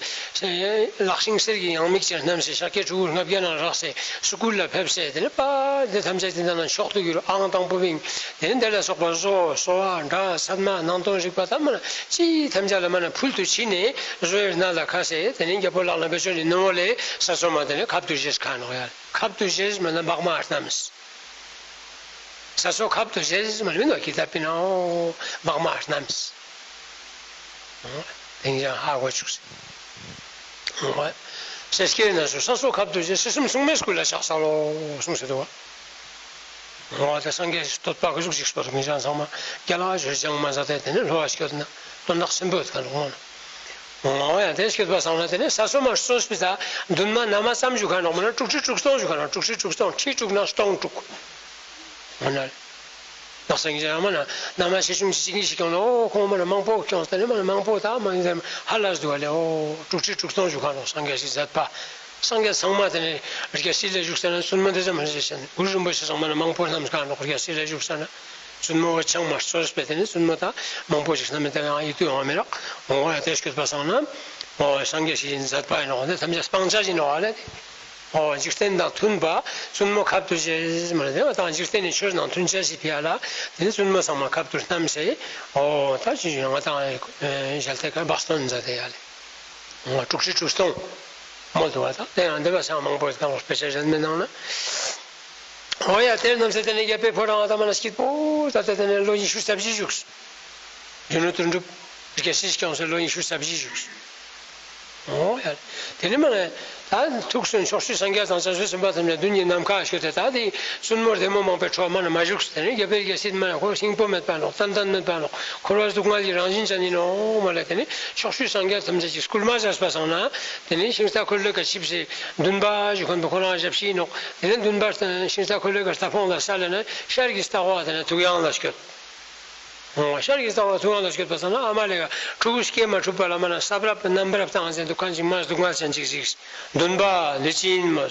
ལག་ཤིང་གསེར་གྱི་ཡང་མིག་ཅན་བསྣམས་སེ་ཤཱཀྱའི་ཕྲུ་གུ་ལྔ་བརྒྱ་ནང་རགས་སེ་སྐུལ་ལ་ཕེབས་སེ་དེ་ནས་པ་དེ་ཐམས་ཅད་དེ་ད་ན་མཆོག་ཏུ་གྱུར་ཨང་དང་པོ་བིང་། དེ་ནས་དེ་ལ་སོགས་པ་བཟོ་གསོ་བ་སྒྲ་ཚད་མ་ནང་དོན་རིག་པ་ད་མ་ན་ཅི་ཐམས་ཅད་ལ་མ་ན་ཕུལ་དུ་ཕྱིན་ནས་བཟོ་ཡི་ན་ལ་ཁ་སེ་དེ་ནས་རྒྱལ་པོ་ལག་ན་བེ་ཅོན་ནི་ནོ་ལེ་ས་སོ་མ་དེ་ནས་ཁབ་ཏུ་བཞེས་ཁན་ནོག་ཡ། ཁབ་ཏུ་བཞེས་མ་ན་བག་མ་བསྣམས། ས་སོ་ཁབ་ཏུ་བཞེས་མ་ན་མི་ནོ་ཀི་ད་པི་ནོ་བག་མ་བསྣམས། དེང་ཡང་ཧ་གོ་ཅུག་སེ། སེ་སྐྱེས་ན་སུ་ས་སོ་ཁབ་ཏུ་བཞེས་སེ་སུམ་སུང་མའི་སྐུ་ལ་ཕྱག་འཚལ་ལོ་གསུངས་སེ་འདུག་བ། འོ་ད་སངས་རྒྱས་སི་བསྟོད་པ་ཀ་ཟུག་ཅིག་སྤོ་རུ་མི་ཅང་ཚང་མ་རྒྱ་ལ་ཞོ་ཅང་མ་ཟ་དེ་དེ་ནས་ལྷོ་བ་སྐྱོད་ན་དོན་དག་ཆེན་པོ་ཡོད་ཁན་ནོག་འོ་ཡ་དེ་སྐྱོད་པ་སང་ན་དེ་ནས་ས་སོ་མ་གཙོས་པའི་ད་འདུན་མ་ན་མ་ཙམ་ཞུ་ཁན་ནོག་མ་ན་དྲུག་ཁྲི་དྲུག་སྟོང་ཞུ་ཁན་ནོག་དྲུག་ཁྲི་དྲུག་སྟོང་ཁྲི་དྲུག་ན་སྟོང་དྲུག་འོ་ན། ནག་སང་གི་ཡང་མ་ན་ན་མ་ཆེ་ཆུང་ཅིག་ཅིག་ཅིག་ཀྱང་ལོ་ཁོང་མ་ན་མང་པོ་ཀྱང་དེ་ནས་མ་ན་མང་པོ་ད་མ་ཡིན་ཧ་ལས་འདུག་ལེ། འོ་དྲུག་ཁྲི་དྲུག་སྟོང་ཞུ་ཁན་ནོག་སངས་རྒྱས་སི་མཛད་པ། སངས་རྒྱས་ཚང་མ་དེ་ནས་རྒྱལ་སྲིད་ལ་བཞུགས་ས་ན་བཙུན་མོ་དེ་ཙམ་མ་ཟེར་ཤན་གུ་རུ་རིན་པོ་ཆེ་ཚང་མ་ན་མང་པོ་བསྣམས་ཁན་ནོག་རྒྱལ་སྲིད་ལ་བཞུགས་ས་ན་བཙུན་མོ་བ་ཆང་མ་གཙོས་པའི་དེ་ནས་བཙུན་མོ་ད་མང་པོ་ཞིག་བསྣམས་མེད་དེ་ཡང་ཡིད་དུ་ཡོང་བ་མི་རག་འོ་ཡ་དེ་སྐྱོད་པ་སང་ན་འོ་སངས་རྒྱས་སི་མཛད་པ་ཡིན་ནོག་དེ་ཐམས་ཅད་སྤང་བྱ་ཡིན་ནོག་ལེ། འོ་འཇིག་རྟེན་དང་མཐུན་པ་བཙུན་མོ་ཁབ་ཏུ་བཞེས་མ་ལེ། དེ་བ་དང་འཇིག་རྟེན་ནི་ཆོས་དང་མཐུན་བྱ་ཞིག་ཕི་ཡ་ལ་དེ་ནི་བཙུན་མོ་ཚང་མ་ཁབ་ཏུ་བསྣམས་སེ་འོ་ད་ཅི་ཞུ་ང་དང་ཞལ་ཏེ་ཀ་བག་སྟོན་མཛད་དེ་ཡ་ལེ། འོ་དྲུག་ཁྲི་དྲུག་སྟོང་མོལ་འདུག་བ། ད་དེ་ཡང་འདི་བ་སང་མང་པོ་ཡོད་ཁན་ནོག་དཔེ་ཆ་གཞན་མའི་ནང་ན། འོ་ཡ་དེར་རྣམ་སེ་དེ་ནས་རྒྱལ་པོའི་ཕོ་བྲང་ང་ད་མ་ན་སྐྱིད་པོ་ད་དེ་དེ་ནས་ལོ་ཉི་ཤུ་རྩ་བཞི་བཞུགས། གཞོན་ནུ་དོན་གྲུབ་རྒྱལ་སྲིད་སྐྱོང་སེ་ལོ་ཉི་ཤུ་རྩ་བཞི་བཞུགས། འོ་ཡ། དེ་ནི་མ་ནི་ད་ཐུགས་སུ་ཕྱོགས་བཅུའི་སངས་རྒྱས་དང་བྱང་ཆུབ་སེམས་དཔའ་ཐམས་ཅད་མདུན་གྱི་ནམ་མཁའ་སྐྱོད་དེ་ད་དེ་བཙུན་མོ་རྡེ་མོ་མང་པོའི་ཁྲོད་མ་ནི་མ་བཞུགས་སུ་དེ་ནི་རྒྱལ་པོའི་རྒྱལ་སྲིད་མ་ནི་ཁོ་སྙིང་པོ་མེད་པ་ནོག་ཏན་ཏན་མེད་པ་ནོག་འཁོར་བ་སྡུག་བསྔལ་གྱི་རང་བཞིན་ཅན་ཡིན་ནོག་མ་ལེ། དེ་ནི་ཕྱོགས་བཅུའི་སངས་རྒྱས་ཐམས་ཅད་ཀྱིས་སྐུལ་མ་བྱས་པ་སང་ན་དེ་ནི་ཤིང་རྟ་འཁོར་ལོའི་ཀ་ཆིབས་སེ་འདུན་པ་ཞུ་མཁན་པོ་ཁོ་རང་ཞབས་ཕྱི་ཡིན་ནོག་དེ་ནི་འདུན་པ་ཤིང་རྟ་འཁོར་ལོའི་ཀ་རྟ་ཕོང་ལ་ས་ལེ་ན་ཤར་གྱི་རྟ་བ་དེ་ནི་ཐུག་ཡང་ལ་སྐྱོད། འོ་ཤར་གྱི་རྟ་བ་ཐུག་ཡང་ལ་སྐྱོད་པ་སང་ན་ཨ་མ་ལེ་ག་ཕྲུ་གུ་སྐྱེས་མ་ཐུབ་པ་ལ་མ་ན་ས་བབ་ནམ་བབ་བཏང་ཟེར་འདུག་མཁན་ཅིག་མ་སྡུག་བསྔལ་ཅན་ཅིག་ཅིག་འདུན་པ་འདི་ཅི་ཡིན་མོ།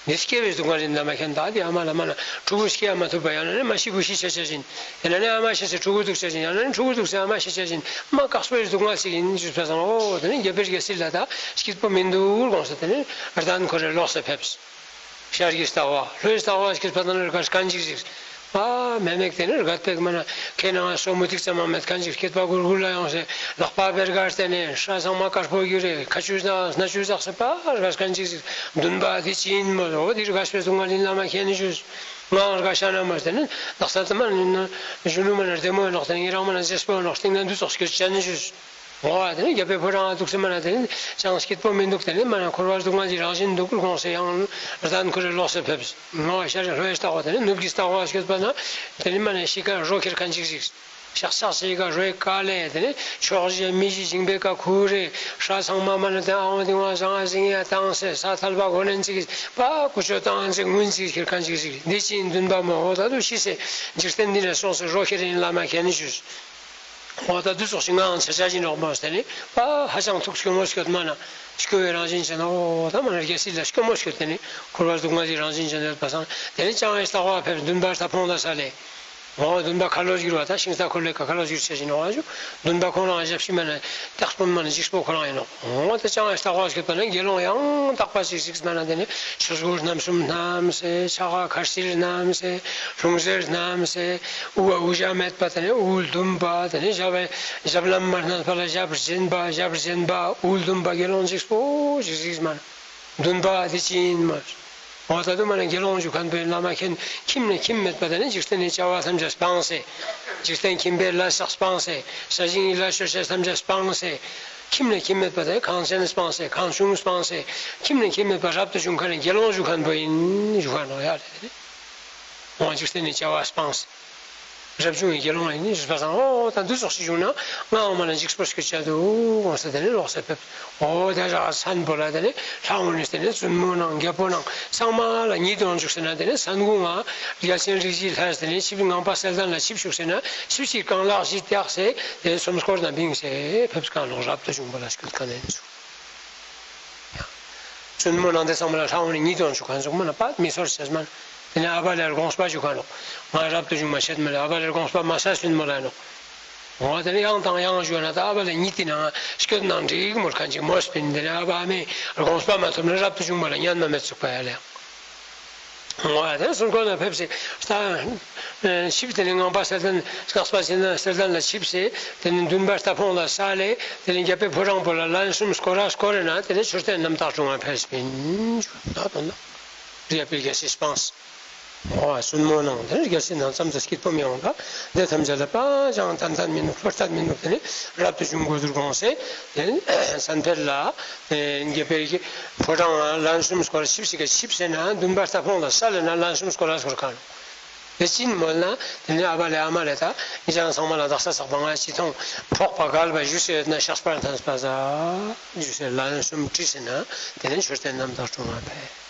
འདི་སྐྱེ་བའི་སྡུག་བསྔལ་ཡིན་ལ་མ་མཁྱེན། ད་དེ་ཨ་མ་ལ་མ་ན་ཕྲུ་གུ་སྐྱེས་མ་ཐུབ་པ་ཡང་ན་ནི་མ་ཤི་བུ་ཤི་ཆ་ཆ་བཞིན་ཡང་ན་ནི་ཨ་མ་ཤི་སེ་ཕྲུ་གུ་སྡུག་ཆ་བཞིན་ཡང་ན་ནི་ཕྲུ་གུ་སྡུག་སེ་ཨ་མ་ཤི་ཆ་བཞིན་མ་དཀགས་པོའི་སྡུག་བསྔལ་ཞིག་ཡིན་ཞུས་པ་སང་འོ་དེ་ནི་རྒྱལ་པོའི་རྒྱལ་སྲིད་ལ་ད་སྐྱིད་པོ་མི་འདུག་དགོངས་སེ་དེ་ནི་རྟ་འཁོར་རེ་ལོག་སེ་ཕེབས། ཤར་གྱི་རྟ་བ་ལྷོའི་རྟ་བ་སྐྱིད་པ་དང་རེ་ག་སྐད་ཅིག་ཅིག་ཨ་མེ་མེག་དེ་ནི་རྒད་པེག་མ་ན་ཁེ་ནང་སོ་མུ་ཏིག་ཙམ་མ་མེད་མཁན་ཅིག་སྐྱིད་པ་གུར་གུར་ལ་ཡོང་སེ་ལག་པ་བེར་གར་དེ་ནི་ཧྲ་ཚང་མ་དཀར་པོ་གྱུར་རེ་ཁ་ཆུ་ཟག་སྣ་ཆུ་ཟག་སེ་པ་རྒ་སྐད་ཅིག་ཅིག་འདུན་པ་དེ་ཅི་ཡིན་མོ། འོ་དེ་རྒ་སྤེ་སྡུག་བསྔལ་ཡིན་ལ་མ་མཁྱེན་ཞུས། ང་རྒ་ཤ་ན་མ་དེ་ནི་དག་ས་དེ་མ་ནི་གཞོན་ནུ་མ་ན་རྡེ་མོ་ཡིན་ནོག་དེ་ནི་ཡི་རང་མ་ན་ཟེ་སྤོ་ཡིན་ནོག་སྟེང་ན་འདུ་ཚོགས་སྐྱོད་ཅན་ཞུས། འོ་དེ་ནི་རྒྱལ་པོའི་ཕོ་བྲང་ང་འདུག་སེ་མ་ན་དེ་ནི་ཅང་སྐྱིད་པོ་མི་འདུག་དེ་ནི་མ་ན་འཁོར་བ་སྡུག་བསྔལ་གྱི་རང་བཞིན་འདུག་དགོངས་སེ་ཡང་རྟ་འཁོར་རེ་ལོག་སེ་ཕེབས། འོ་ཤར་ལྷོའི་རྟ་བ་དེ་ནི་ནུབ་ཀྱི་རྟ་བ་སྐྱོད་པ་ན་དེ་ནི་མ་ན་ཤི་ཀ་རོ་ཁྱེར་མཁན་ཅིག་ཅིག་ཤག་ཤག་ཤི་ཀ་རོའི་ཀ་ལེ་དེ་ནི་ཕྱོགས་བཞི་མི་བཞི་ཞིང་པའི་ཀ་ཁུ་རེ་ཧྲ་ཚང་མ་མ་ན་དེ་ཨང་དེ་ང་ཟང་ང་ཟིང་ཡ་བཏང་སེ་ས་ཐལ་བ་གོ་ནན་ཅིག་པ་ཀུ་ཅོ་བཏང་ཅིག་ངུན་ཅིག་ཁྱེར་མཁན་ཅིག་ཅིག་འདི་ཅི་ཡིན་འདུན་པ་མོ། འོ་ད་དུ་ཤི་སེ་འཇིག་རྟེན་འདི་ནས་སོང་སེ་རོ་ཁྱེར་ཡིན་ལ་མ་མཁྱེན་ཞུས། འོ་ད་དུ་ཙོགས་ཤིག་ངའང་ཆ་ཆ་ཞིག་ནོག་མོ་ཟེར་ནི་པ་ཧ་ཅང་ཐུགས་སྐྱོ་མོ་སྐྱོད་མ་ན་སྐྱོ་བའི་རང་བཞིན་ཅན་ནོག་འོ་ད་མ་ན་རྒྱལ་སྲིད་ལ་སྐྱོ་མོ་སྐྱོད་དེ་ནི་འཁོར་བ་སྡུག་བསྔལ་གྱི་རང་བཞིན་ཅན་ཡོད་པ་སང་དེ་ནི་ཅང་ཨེ་ལྟ་བ་ཕེབས་འདུན་པ་རྟ་ཕོང་ལ་ས་ལེ། འོ་འདུན་པ་ཁ་ལོ་བསྒྱུར་བ་ད་ཤིང་རྟ་འཁོར་ལོའི་ཀ་ཁ་ལོ་བསྒྱུར་ཆ་ཞིག་ནོག་འོ་འདུན་པ་ཁོང་རང་ཞབས་ཕྱི་མ་ན་སྟེགས་སྤུན་མ་ན་འཇིགས་པོ་ཁོ་རང་ཡིན་ནོག་འོ་ད་ཅང་ཨེ་ལྟ་བ་སྐྱོད་པ་ན་དགེ་སློང་ཡང་དག་པ་ཞིག་ཞིག་མ་ན་དེ་ནི་ཆོས་གོས་རྣམ་གསུམ་བསྣམས་སེ་ཕྱག་ག་ཁར་ཚིལ་བསྣམས་སེ། ལྷུང་བཟེད་བསྣམས་སེ། དབུ་བ་དབུ་ཞྭ་མེད་པ་དེ་ནི་དབུ་ལྡུམ་པ་དེ་ནི་ཞབས་ཞབས་ལྷམ་མ་སྣམས་པ་ལ་ཞབས་བརྒྱན་པ་ཞབས་བརྒྱན་པ་དབུ་ལྡུམ་པ་དགེ་སློང་ཅིག་པོ་ཞིག་ཞིག་མ་ན་འདུན་པ་དེ་ཅི་ཡིན་མ། འོ་ད་དུ་མ་ན་དགེ་སློང་ཞུ་མཁན་པོའི་བླ་མ་མཁན་ཁྱིམ་ནས་ཁྱིམ་མེད་པ་དེ་ནི་འཇིག་རྟེན་ནི་བྱ་བ་ཐམས་ཅད་སྤངས་སེ། འཇིག་རྟེན་ཁྱིམ་པའི་ལས་བསགས་སྤངས་སེ། ས་ཞིང་ཡི་ལས་ཆོས་ཆས་ཐམས་ཅད་སྤངས་སེ། ཁྱིམ་ནས་ཁྱིམ་མེད་པ་དེ་ནི་གངས་ཆེན་སྤངས་སེ་གངས་ཆུང་སྤངས་སེ། ཁྱིམ་ནས་ཁྱིམ་མེད་པ་རབ་ཏུ་བྱུང་མཁན་ནི་དགེ་སློང་ཞུ་མཁན་པོ་ཡིན་ཞུ་མཁན་ནོག་ཡ་རེད། འོ་འཇིག་རྟེན་ནི་བྱ་བ་སྤངས་སེ། རབ་བྱུང་གི་དགེ་སློང་ཡིན་ཞུས་པ་སང་འོ་ད་འདུ་ཚོགས་ཤིག་བྱུང་ན་ངའང་མ་ན་འཇིགས་པོ་སྐྱོད་ཆ་འདུག་འོ་ཟེར་དེ་ནི་ལོག་སེ་ཕེབས། འོ་དེ་ར་མཚན་པོ་ལ་དེ་ནི་ལྷ་འོ་ནི་དེ་ནི་བཙུན་མོ་ནང་རྒྱལ་པོ་ནང་ཚང་མ་ལ་ཉིད་དུ་འཇུག་ཟེར་ན་དེ་ནི་མཚན་གུང་ང་རྒྱལ་ཆེན་རིགས་བཞིའི་ལྷས་དེ་ནི་ཆིབས་ངང་པ་གསལ་ལྡན་ལ་ཆིབས་ཞུགས་ཟེར་ན་ཆིབས་ཀྱི་རྐང་ལག་བཞི་བཏེགས་སེ་དེ་ནི་སུམ་སྐོར་ན་བིངས་སེ་ཕེབས་མཁན་ལོག་རབ་ཏུ་བྱུང་པ་ལ་སྐྱོད་མཁན་ནི་འཇུག་བཙུན་མོ་ནང་དེ་ཚང་མ་ལ་ལྷ་འོ་ནི་ཉིད་དུ་འཇུག་མཁན་ཚང་མ་ལ་པ་མི་ཚོར་ཆེས་མ་ན། དེ་ནས་ཨ་བ་ལེར་དགོངས་པ་ཞུ་མཁན་ནོག་ང་རབ་ཏུ་བྱུང་མ་ཤེད་མ་ལེ་ཨ་བ་ལེར་དགོངས་པ་མ་ས་བཙུན་མོ་ལ་ནོག་འོ་དེ་ནས་ཡང་དང་ཡང་ཞུ་ན་ད་ཨ་བ་ལེ་ཉིད་དེ་ནང་སྐྱོད་ནང་འགྲིག་མོར་མཁན་ཅིག་མོས་པིན། དེ་ནས་ཨ་བ་ཨ་མའི་དགོངས་པ་མ་ཐོབ་ན་རབ་ཏུ་བྱུང་མ་ལ་ཉན་མ་མེད་ཚུགས་པ་ཡ་ལེ། འོ་ཡ་དེ་ནས་སུམ་སྐོར་ན་ཕེབས་སེ་ས་ཆིབས་དེ་ནས་ངང་པ་གསལ་ལྡན་སྐྱོགས་པ་ཆེན་གསལ་ལྡན་ལ་ཆིབས་སེ་དེ་ནས་འདུན་པ་རྟ་ཕོང་ལ་ས་ལེ། དེ་ནས་རྒྱལ་པོའི་ཕོ་བྲང་པོ་ལ་ལན་གསུམ་སྐོར་ར་སྐོར་རེ་ན་དེ་ནས་མཆོད་རྟེན་རྣམ་དག་དྲུང་ང་ཕེབས་པིན། ད་དོན་ན་རྒྱལ་པོའི་རྒྱལ་སྲིད་སྤངས། འོ་བཙུན་མོ་ནང་དེ་ནས་རྒྱལ་སྲིད་ནང་ཙམ་དུ་སྐྱིད་པོ་མི་ཡོང་ད། དེ་ཐམས་ཅད་ལ་པ་ཅང་ཏན་ཏན་མི་ནུག་ལྷོད་ལྷོད་མི་ནུག་དེ་ནས་རབ་ཏུ་བྱུང་དགོས་ཟུར་དགོངས་སེ་དེ་ནས་སན་ཕེར་ལ་རྒྱལ་པོའི་ཕོ་བྲང་ལན་གསུམ་སྐོར་ཆིབས་སེ་ག་ཆིབས་སེ་ན་འདུན་པ་རྟ་ཕོང་ལ་ས་ལེ་ན་ལན་གསུམ་སྐོར་ར་སྐོར་མཁན། དེ་ཅི་ཡིན་མོལ་ན་དེ་ནས་ཨ་བ་ལེ་ཨ་མ་ལེ་ད་ངེད་ཅག་ཚང་མ་ལ་དག་ས་ཚགས་པ་ང་ཅི་ཐོང་ཕོག་པ་གལ་པ་ཞུ་སེ་ཡོད་ན་ཤགས་པར་ཐམས་པ་ཟ་ཞུ་སེ་ལན་གསུམ་དྲིས་སེ་ན་དེ་ནས་མཆོད་རྟེན་རྣམ་དག་དྲུང་ང་ཕེབས།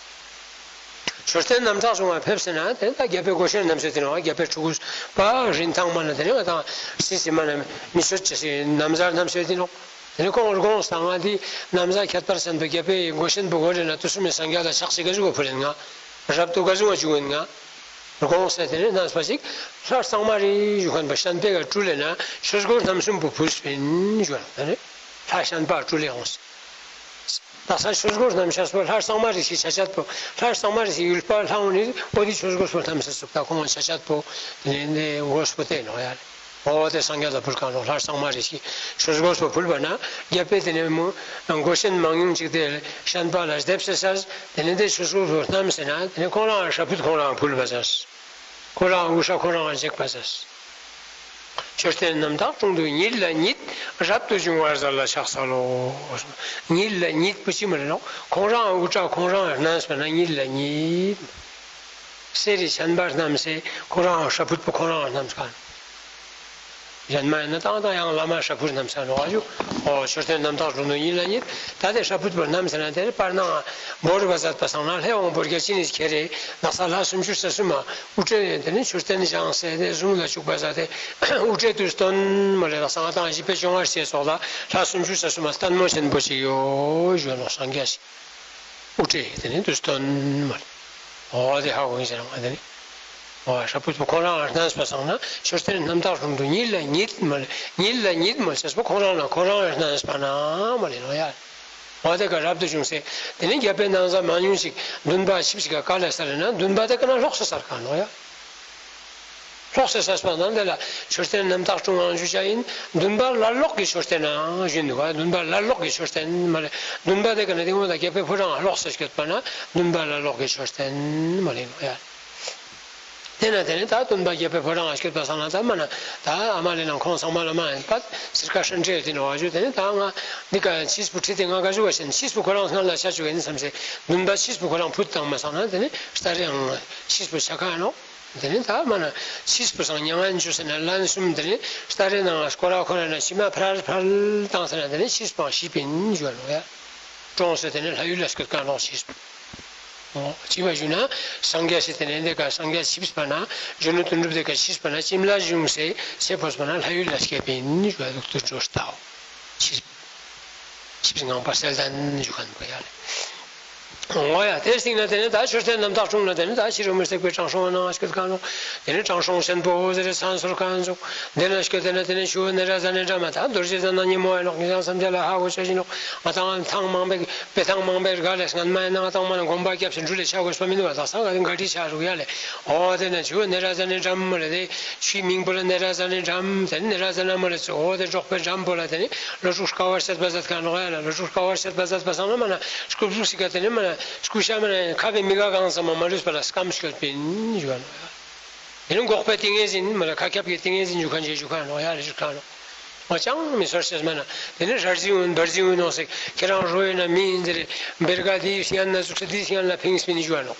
མཆོད་རྟེན་རྣམ་དག་དྲུང་ང་ཕེབས་སེ་ན་དེ་ནས་ད་རྒྱལ་པོའི་མགོ་ཆེན་རྣམ་སེ་དེ་ནས་རྒྱལ་པོའི་ཕྲུ་གུ་པ་རིན་ཐང་མ་ན་དེ་ནས་ང་དང་སི་སི་མ་ན་མི་ཆོད་ཅེས་སི་ན་བཟའ་རྣམ་སེ་དེ་ནོག་དེ་ནས་ཁོང་དགོངས་དང་ང་འདི་ན་བཟའ་ཁྱད་པར་ཅན་པོ་རྒྱལ་པོའི་མགོ་ཆེན་པོ་མགོ་རེ་ན་དུས་གསུམ་མི་སངས་རྒྱས་ལ་ཕྱག་ཅིག་ག་ཞུ་གོ་ཕུལ་ཡིན་ང་། རབ་ཏུ་ག་ཟུང་བ་བཅུག་ཡིན་ང་། དགོངས་སེ་དེ་ནས་ན་བཟའ་ཞིག་ལྷ་གཙང་མ་རེ་ཞུ་མཁན་པོ་ཤན་པའི་ག་སྤྲུལ་ལེ་ན་ཆོས་གོས་རྣམ་གསུམ་པོ་ཕུལ་སྤིན་ཞུ་བ་དེ་ནས་ལྷ་ཤན་པ་སྤྲུལ་ལེ་འོངས། དག་ས་ཆོས་གོས་རྣམ་ཤེས་པོ་ལྷ་གཙང་མ་རེ་ཞིག་ཆ་ཆད་པོ་ལྷ་གཙང་མ་རེ་ཞིག་ཡུལ་པ་ལྷ་འོ་ནི་འོ་དེ་ཆོས་གོས་པོ་རྣམ་སེ་སུབ་ད་ཁོང་ཆ་ཆད་པོ་དེ་ནས་འདི་གོས་པོ་དེ་ནོག་ཡ་རེ། འོ་དེ་སངས་རྒྱས་ལ་ཕུལ་མཁན་ལོ་ལྷ་གཙང་མ་རེ་ཞིག་ཆོས་གོས་པོ་ཕུལ་བ་ན་རྒྱལ་པོས་དེ་ནས་མོ་མགོ་ཆེན་མང་ཉུང་ཅིག་དེ་ཤན་པ་ལ་སྡེབ་སེ་ས་དེ་ནས་དེ་ཆོས་གོས་པོ་རྣམ་སེ་ན་དེ་ནས་ཁོང་རང་ཧྲ་ཕུད་ཁོང་རང་ཕུལ་བ་ཟ། ཁོ་རང་དབུ་སྐྲ་ཁོ་རང་བཞེས་པ་ཟ། མཆོད་རྟེན་རྣམ་དག་དྲུང་དུ་ཉིད་ལ་ཉིད། རབ་ཏུ་བྱུང་བ་རྩལ་ལ་ཕྱག་འཚལ་ལོ། ཉིད་ལ་ཉིད་པོ་ཅི་མ་ལེ་ནོག། ཁོང་རང་དབུ་སྐྲ་ཁོང་རང་བསྣམས་པ་ན་ཉིད་ལ་ཉིད། གསེར་རི་བྱམས་པ་བསྣམས་སེ་ཁོང་རང་ཧྲ་ཕུད་པོ་ཁོང་རང་བསྣམས་ཁན། གཞན་མ་ཡིན་ན་ཏང་ཏང་ཡང་བླ་མ་ཧྲ་ཕུད་བསྣམས་ས་ནོག་ཨ་ཞུ། འོ་མཆོད་རྟེན་རྣམ་དག་དྲུང་དུ་ཉིད་ལ་ཉིད། ད་དེ་ཧྲ་ཕུད་པོ་བསྣམས་ས་ན་དེ་ནི་བར་སྣང་བོར་བ་མཛད་པ་སང་ན་ལྷའི་དབང་པོ་བརྒྱ་བྱིན་ནི་ཁྱེར་རེ་ནགས་ས་ལྷ་སུམ་ཅུ་རྩ་གསུམ་མ་དབུ་སྐྲའི་དེ་ནི་མཆོད་རྟེན་བཞེངས་སེ་དེ་གཟུངས་ལ་བཅུག་པ་ཟ་དེ་དབུ་སྐྲའི་དུས་སྟོན་མ་ལེ་ནགས་ས་ང་ཏང་བཞི་པའི་བཅོ་ལྔ་ཞེས་སོགས་ལ་ལྷ་སུམ་ཅུ་རྩ་གསུམ་མ་ལྟད་མོ་ཆེན་པོ་ཞིག་ཡོད་ཞུ་ནོག་སངས་རྒྱས་ཤིག། དབུ་སྐྲའི་དེ་ནི་དུས་སྟོན་མ་ལེ། འོ་དེ་ཧ་གོ་ཡིན་ཟེར་ང་དེ་ནི། འོ་ཧྲ་ཕུད་པོ་ཁོང་རང་ལ་བསྣམས་པ་སང་ན་མཆོད་རྟེན་རྣམ་དག་དྲུང་དུ་ཉིད་ལ་ཉིད་མ་ལེ། ཉིད་ལ་ཉིད་མ་ལེ་ཟེར་པོ་ཁོང་རང་ལ་ཁོང་རང་ལ་བསྣམས་པ་ན་མ་ལེ་ནོ་ཡ། འོ་དེ་ཀ་རབ་ཏུ་བྱུང་སེ་དེ་ནི་རྒྱལ་པོའི་ནང་ས་མང་ཉུང་ཞིག་འདུན་པ་ཆིབས་ཤིག་ག་ལ་ས་ལེ་ན་འདུན་པ་དེ་ཀ་ན་ལོག་སེ་སར་ག་ནོ་ཡ། ལོག་སེ་སར་པ་ན་དེ་ལ་མཆོད་རྟེན་རྣམ་དག་དྲུང་ངང་ཞུ་བྱ་ཡིན། འདུན་པ་ལ་ལོག་གི་མཆོད་རྟེན་ནང་ཞུ་འདུག་ག། འདུན་པ་ལ་ལོག་གི་མཆོད་རྟེན་མ་ལེ། འདུན་པ་དེ་ཀ་ན་དེ་ངོ་ད་རྒྱལ་པོའི་ཕོ་བྲང་ལོག་སེ་སྐྱོད་པ་ན་འདུན་པ་ལ་ལོག་གི་མཆོད་རྟེན་མ་ལེ་ནོ་ཡ། དེ་ན་དེ་ནི་ད་འདུན་པ་རྒྱལ་པོའི་ཕོ་བྲང་ང་སྐྱོད་པ་སང་ན་ད་མ་ན་ད་ཨ་མ་ལེ་ནང་ཁོང་ཚང་མ་ལ་མ་ཡིན་པ་སིར་ཀ་ཧྲན་ཏེ་དེ་ནོ་བ་ཞུ་དེ་ནི་ད་ང་འདི་ཀ་ཕྱིས་པོ་ཁྲིད་དེ་ང་ག་ཞུ་བ་ཞན་ཕྱིས་པོ་ཁོ་རང་སྔ་ལ་ཆ་ཆུག་ཡིན་བསམ་སེ་འདུན་པ་ཕྱིས་པོ་ཁོ་རང་ཕུད་བཏང་མ་སང་ན་དེ་ནི་སྟ་རེ་ཡང་ཕྱིས་པོ་ཆ་ཁ་ནོ། དེ་ནི་ད་མ་ན་ཕྱིས་པོ་སང་མྱ་ངན་ཇུ་ཟེར་ན་ལན་གསུམ་དེ་ནི་སྟ་རེ་ནང་སྐོར་ར་ཁོ་ར་ན་ཕྱི་མ་ཕར་ཕར་བཏང་ཟེར་ན་དེ་ནི་ཕྱིས་པོའང་ཤི་པིན་ཞུ་བ་ནོ་ཡ། གྲོངས་སེ་དེ་ནི་ལྷ་ཡུལ་ལ་སྐྱོད་ཀ་ནོ་ཕྱིས་པོ། འོ་ཅི་བ་ཞུ་ན་སངས་རྒྱས་སི་དེ་ནི་དེ་ཀ་སངས་རྒྱས་ཕྱིས་པ་ན་གཞོན་ནུ་དོན་གྲུབ་དེ་ཀ་ཕྱིས་པ་ན་ཁྱིམ་ལ་བཞུགས་སེ་ཚེ་འཕོས་པ་ན་ལྷ་ཡུལ་ལ་སྐྱེས་པིན་ཞུ་བ་ལུགས་དུ་འགྲོ་ལྟའོ། ཕྱིས་ཕྱིས་ངང་པ་གསལ་ལྡན་ཞུ་ཁན་པོ་ཡ་ལེ། འོ་ཡ་དེ་སྟིང་ན་དེ་ནི་ད་མཆོད་རྟེན་རྣམ་དག་དྲུང་ན་དེ་ནི་ད་ཕྱི་རོལ་མུ་སྟེགས་པའི་དྲང་སྲོང་ནང་སྐྱོད་ཀ་ནོ། དེ་ནི་དྲང་སྲོང་ཆེན་པོ་ཟེར་རེ་མཚན་གསོལ་ཁན་ཟུག། དེ་ན་སྐྱོད་དེ་ན་དེ་ནི་ཞུ་ནི་ར་ཟ་ནི་འདྲ་མ་ད་རྡོ་རྗེ་ཟ་ན་ཉི་མོ་ཡ་ནོག་ཉི་ཟང་སམ་དེ་ལ་ཧ་གོ་ཆ་ཞིག་ནོག། ང་ཏང་ཐང་མང་པའི་དཔེ་ཐང་མང་པའི་རྒ་ལས་སྔན་མ་ཡིན་ན་ང་ཏང་མ་ན་དགོན་པ་སྐྱབས་སུ་འགྲུལ་ལས་ཆ་དགོས་པ་མི་འདུག་བ། ད་ས་ག་དེ་ག་དྲི་ཆ་རུག་ཡ་ལེ། འོ་དེ་ན་ཆུ་ནེ་ར་ཛ་ནེ་འགྲམ་མོ་ལ་དེ་ཆུའི་མིང་པོ་ལ་ནེ་ར་ཛ་ནེ་འགྲམ། དེ་ནེ་ར་ཛ་ན་མོ་ལ་ཚུ་འོ་དེ་འབྲོག་པའི་འགྲམ་པོ་ལ་དེ་ནི་ལོ་དྲུག་དཀའ་བར་སྤྱད་པ་ཟེར་ཁན་ནོག་ཡ་ལ། ལོ་དྲུག་དཀའ་བར་སྤྱད་པ་ཟེར་པ་སང་ན་མ་ན་སྐུ་གཟུགས་ཤིག་ག་དེ་ནི་མ་ན་སྐུ་ཤ་མ་ན་ཁ་བའི་མི་ག་གང་ཙམ་མ་མ་ལུས་པ་ལ་སྐམ་སྐྱོད་པིན་ཞུ་བ་ནོག་ཡ། དེ་ནི་འགོག་པའི་ཏིང་ངེ་འཛིན་མ་ལ་ཁ་ཁྱབ་ཀྱི་ཏིང་ངེ་འཛིན་ཞུ་ཁན་ཞིག་ཞུ་ཁན་ནོག་ཡ་ལ་ཞུ་ཁན་ནོག། འོ་ཅང་མི་སོར་ཤེས་མ་ན་དེ་ནི་རར་ཟི་འུན་བར་ཟི་འུན་ནོག་སེ་ཁྱེད་རང་རོ་ཡོད་ན་མི་ཡིན་ཟེར་བེར་ག་དེའི་སྙན་ན་ཙུགས་སེ་དེའི་སྙན་ལ་ཕིངས་པིན་ཞུ་བ་ནོག།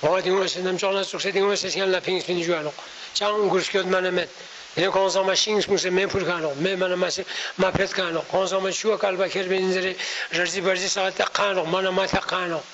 འོ་དེ་ངོ་སེ་རྣམ་ཅོག་ན་ཙུགས་སེ་དེ་ངོ་སེ་སྙན་ལ་ཕིངས་པིན་ཞུ་བ་ནོག། ཅང་མགུར་སྐྱོད་མ་ན་མེད། དེ་ནི་ཁོང་ཚང་མ་ཤིང་སྤུངས་སེ་མེ་ཕུལ་ཁན་ནོག། མེ་མ་ན་མ་སེ་མ་ཕེད་ཁན་ནོག། ཁོང་ཚང་མ་ཆུ་བ་བསྐལ་པ་ཁྱེར་པིན་ཟེར་རར་ཟི་བར་ཟི་ས་ཐེག་ཁན་ནོག། མ་ན་མ་ཐེག་ཁན་ནོག།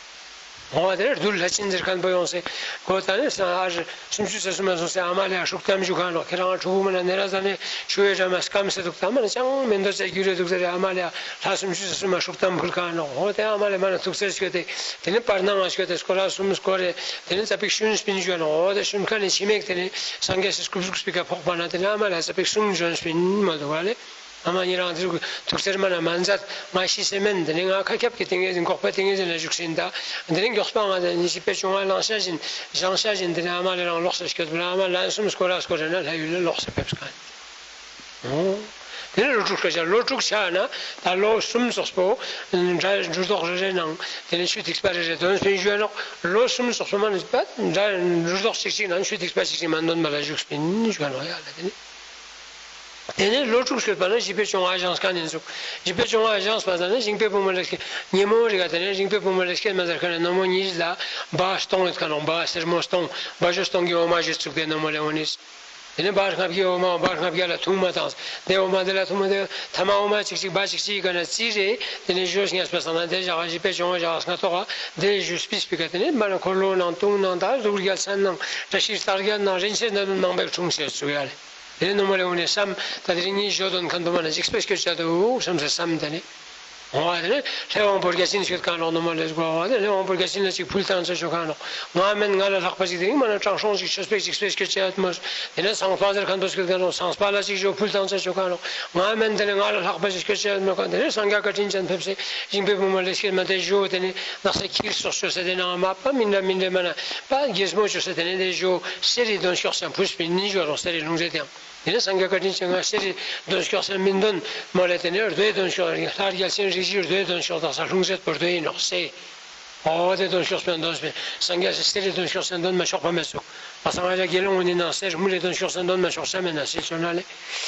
འོ་དེ་རྡུལ་ལྷ་ཆེན་ཟེར་ཁན་པོ་ཡོང་སེ་གོ་ད་ནི་ས་ཨར་སུམ་ཅུ་རྩ་གསུམ་མ་སོང་སེ་ཨ་མ་ལེ་ཡ་ཧྲུག་ཏམ་ཞུ་ཁན་ནོག། ཁྱེད་རང་ཕྲུ་གུ་མ་ན་ནེ་ར་ཛ་ནེ་ཆུ་བའི་འགྲམ་མ་སྐམ་སེ་འདུག། ད་མ་ན་ཅང་མེ་འདོད་ཅེས་རྒྱུ་རེ་འདུག་ཟེར་རེ་ཨ་མ་ལེ་ཡ་ལྷ་སུམ་ཅུ་རྩ་གསུམ་མ་ཧྲུག་ཏམ་ཕུལ་ཁན་ནོག། འོ་དེ་ཨ་མ་ལེ་མ་ན་ཐུགས་སེ་སྐྱོད་དེ་དེ་ནི་བར་སྣང་ང་སྐྱོད་དེ་སྐོར་ར་གསུམ་སྐོར་རེ་དེ་ནི་ཙ་པིག་ཤུན་སྤིན་ཞུ་ནོག། འོ་དེ་ཤུན་ཁན་ནི་ཕྱི་མིག་དེ་ནི་སངས་རྒྱས་སི་སྐུ་གཟུགས་སྤི་ཀ་ཕོག་པ་ན་དེ་ནི་ཨ་མ་ལེ་ཙ་པིག་གསུང་འབྱོན་སྤིན་མ་འདུག་ག་ལེ། ཨ་མ་ཉེ་རང་དེ་རུ་ཐུགས་རྗེ་མ་ན་མ་མཛད། ང་ཤི་སེ་མེན། དེ་ནི་ང་ཁ་ཁྱབ་ཀྱི་ཏིང་ངེ་འཛིན་འགོག་པའི་ཏིང་ངེ་འཛིན་ལ་བཞུགས་སེ་ཡིན་ད། དེ་ནི་མགྱོགས་པ་ང་དེ་ནི་བཞི་པའི་བཅོ་ལྔ་བླངས་ཤ་བཞིན་བཞེངས་ཤ་བཞིན་དེ་ནི་ཨ་མ་ལེ་རང་ལོག་སེ་སྐྱོད་པ་ན་ཨ་མ་ལན་གསུམ་སྐོར་ར་སྐོར་རེ་ན་ལྷ་ཡུལ་ལ་ལོག་སེ་ཕེབས་ཁན། འོ། དེ་ནི་ལོ་དྲུག་ཆ་ལོ་དྲུག་ཆ་ན་ད་ལོ་གསུམ་ཙོགས་པོ་འདྲ་འགྱུར་ལྡོག་རེ་རེ་ནང་དེ་ནི་ཆུ་ཐིགས་པ་རེ་རེ་དོན་སྤིན་ཞུ་ནོག། ལོ་གསུམ་ཙོགས་པོ་མ་ནི་འདྲ་འགྱུར་ལྡོག་ཅིག་ཅིག་ནང་ཆུ་ཐིགས་པ་ཅིག་ཅིག་མ་འདོན་པ་ལ་བཞུགས་སྤིན་ཞུ་ནོག་ཡ་ལ་དེ་ནི། དེ་ནས་ལོ་དྲུག་སྐྱོད་པ་ན་བཞི་པའི་བཅོ་ལྔ་བཞེངས་ཁན་ཡིན་ཟུག། བཞི་པའི་བཅོ་ལྔ་བཞེངས་པ་ཟ་ན་ཞིང་པའི་བུ་མོ་ལ་སྐྱེ། ཉེ་མོ་རི་ག་དེ་ནས་ཞིང་པའི་བུ་མོ་ལ་སྐྱེ་མ་ཟེར་ཁན་ནི་ནོ་མོ་ཉིས་ལ་བ་སྟོང་ཡོད་ཁན་ནོག། བ་སེར་མོ་སྟོང་བ་ཞོ་སྟོང་གི་འོ་མ་ཞིག་བཙུགས་ཏེ་ནོ་མོ་ལེ་འོ་ནིས། དེ་ནས་བ་ལྔ་བརྒྱའི་འོ་མ་བ་ལྔ་བརྒྱ་ལ་འཐུང་མ་བཏང་། དེ་འོ་མ་དེ་ལ་འཐུང་མ་དེ་ཐ་མ་འོ་མ་ཅིག་ཅིག་བ་ཅིག་ཅིག་ག་ན་ཙི་རེ་དེ་ནས་ཞོ་སྙེས་པ་ཟ་ན་དེ་བཞག་བཞི་པའི་བཅོ་ལྔ་བཞག་སྔ་ཐོག་ག་དེ་ཞུ་སྤིས་སྤི་ག་དེ་ནས་མ་ན་འཁོར་ལོ་ནང་དུང་ནང་ད་གཟུགས་རྒྱལ་མཚན་ནང་བཀྲ་ཤིས་རྟགས་བརྒྱད་ནང་རིན་ཆེན་སྣ་བདུན་མང་པོ་འཁྲུངས་སེ་ཚུགས་ཡ་ལེ། དེ་ནས་ནོ་མོ་ལེ་འོ་ནི་བསམ། ད་དེ་རིང་ངའི་ཞོ་འདོན་ཁན་པོ་མ་ན་ཅིག་སྤེ་སྐྱོད་ཆ་འདུག་བསམ་སེ་བསམ་དེ་ནི། འོ་དེ་ནི་ལྷའི་དབང་པོ་བརྒྱ་བྱིན་སྐྱོད་ཁན་ནོག་ནོ་མོ་ལེ་གོ་བ་དེ་ལྷའི་དབང་པོ་བརྒྱ་བྱིན་ལ་ཅིག་ཕུལ་བཏང་ཆ་ཆོ་ཁན་ནོག། ང་མེན་ང་ལ་ལྷག་པ་ཅིག་དེ་རིང་མ་ན་དྲང་སྲོང་ཅིག་ཆོས་པེ་ཅིག་སྤེ་སྐྱོད་ཆ་ཡོད་མོ། དེ་ནས་ཚངས་པ་ཟེར་ཁན་པོ་སྐྱོད་ཁན་ནོག། ཚངས་པ་ལ་ཅིག་ཞོ་ཕུལ་བཏང་ཆ་ཆོ་ཁན་ནོག། ང་མེན་དེ་ནི་ང་ལ་ལྷག་པ་ཅིག་སྐྱོད་ཆ་ཡོད་མོ་ཁན། དེ་ནས་སངས་རྒྱས་བཀའ་དྲིན་ཅན་ཕེབས་སེ་ཞིང་པའི་བུ་མོ་ལེ་སྐྱེས་མ་དེ་ཞོ་དེ་ནི་ནགས་ས་ཁྱིར་སོགས་ཆོས་སེ་དེ་ནང་མ་པ་མི་འདྲ་མི་འདྲ་མ་ན་པ་རྒྱལ་མོ་ཆོས་སེ་དེ་ནི་དེ་ཞོ་གསེར་རི་དོན་ཤོག་ས་ཕུས་པིན་ནི་ཞོ་རོག་གསེར་རི་ལྷུང་བཟེད་དེ་ཡང་། དེ་ནས་སངས་རྒྱས་བཀའ་དྲིན་ཅན་ང་གསེར་རི་དོན་ཤོག་ས་མི་འདོན་མོ་ལེ། དེ་ནས་རྡོའི་དོན་ཤོག་ལྷ་རྒྱལ་ཆེན་རིགས་བཞིའི་རྡོའི་དོན་ཤོག་དག་ས་ལྷུང་བཟེད་པོ་རྡོ་ཡིན་ནོག་སེ། འོ་དེ་དོན་ཤོག་སྤེན་དོན་སྤེན་སངས་རྒྱས་སི་གསེར་རི་དོན་ཤོག་སེ་འདོན་མ་ཆོག་པ་མེད་ཟུག། པ་སངས་རྒྱས་དགེ་སློང་ངོ་ནི་ནང་གསེས་རི་མོ་ལེ་དོན་ཤོག་སེ་དོན་མ་ཤོག་ཤ་མེད་ན་སེ་ཆོ་ན་ལེ།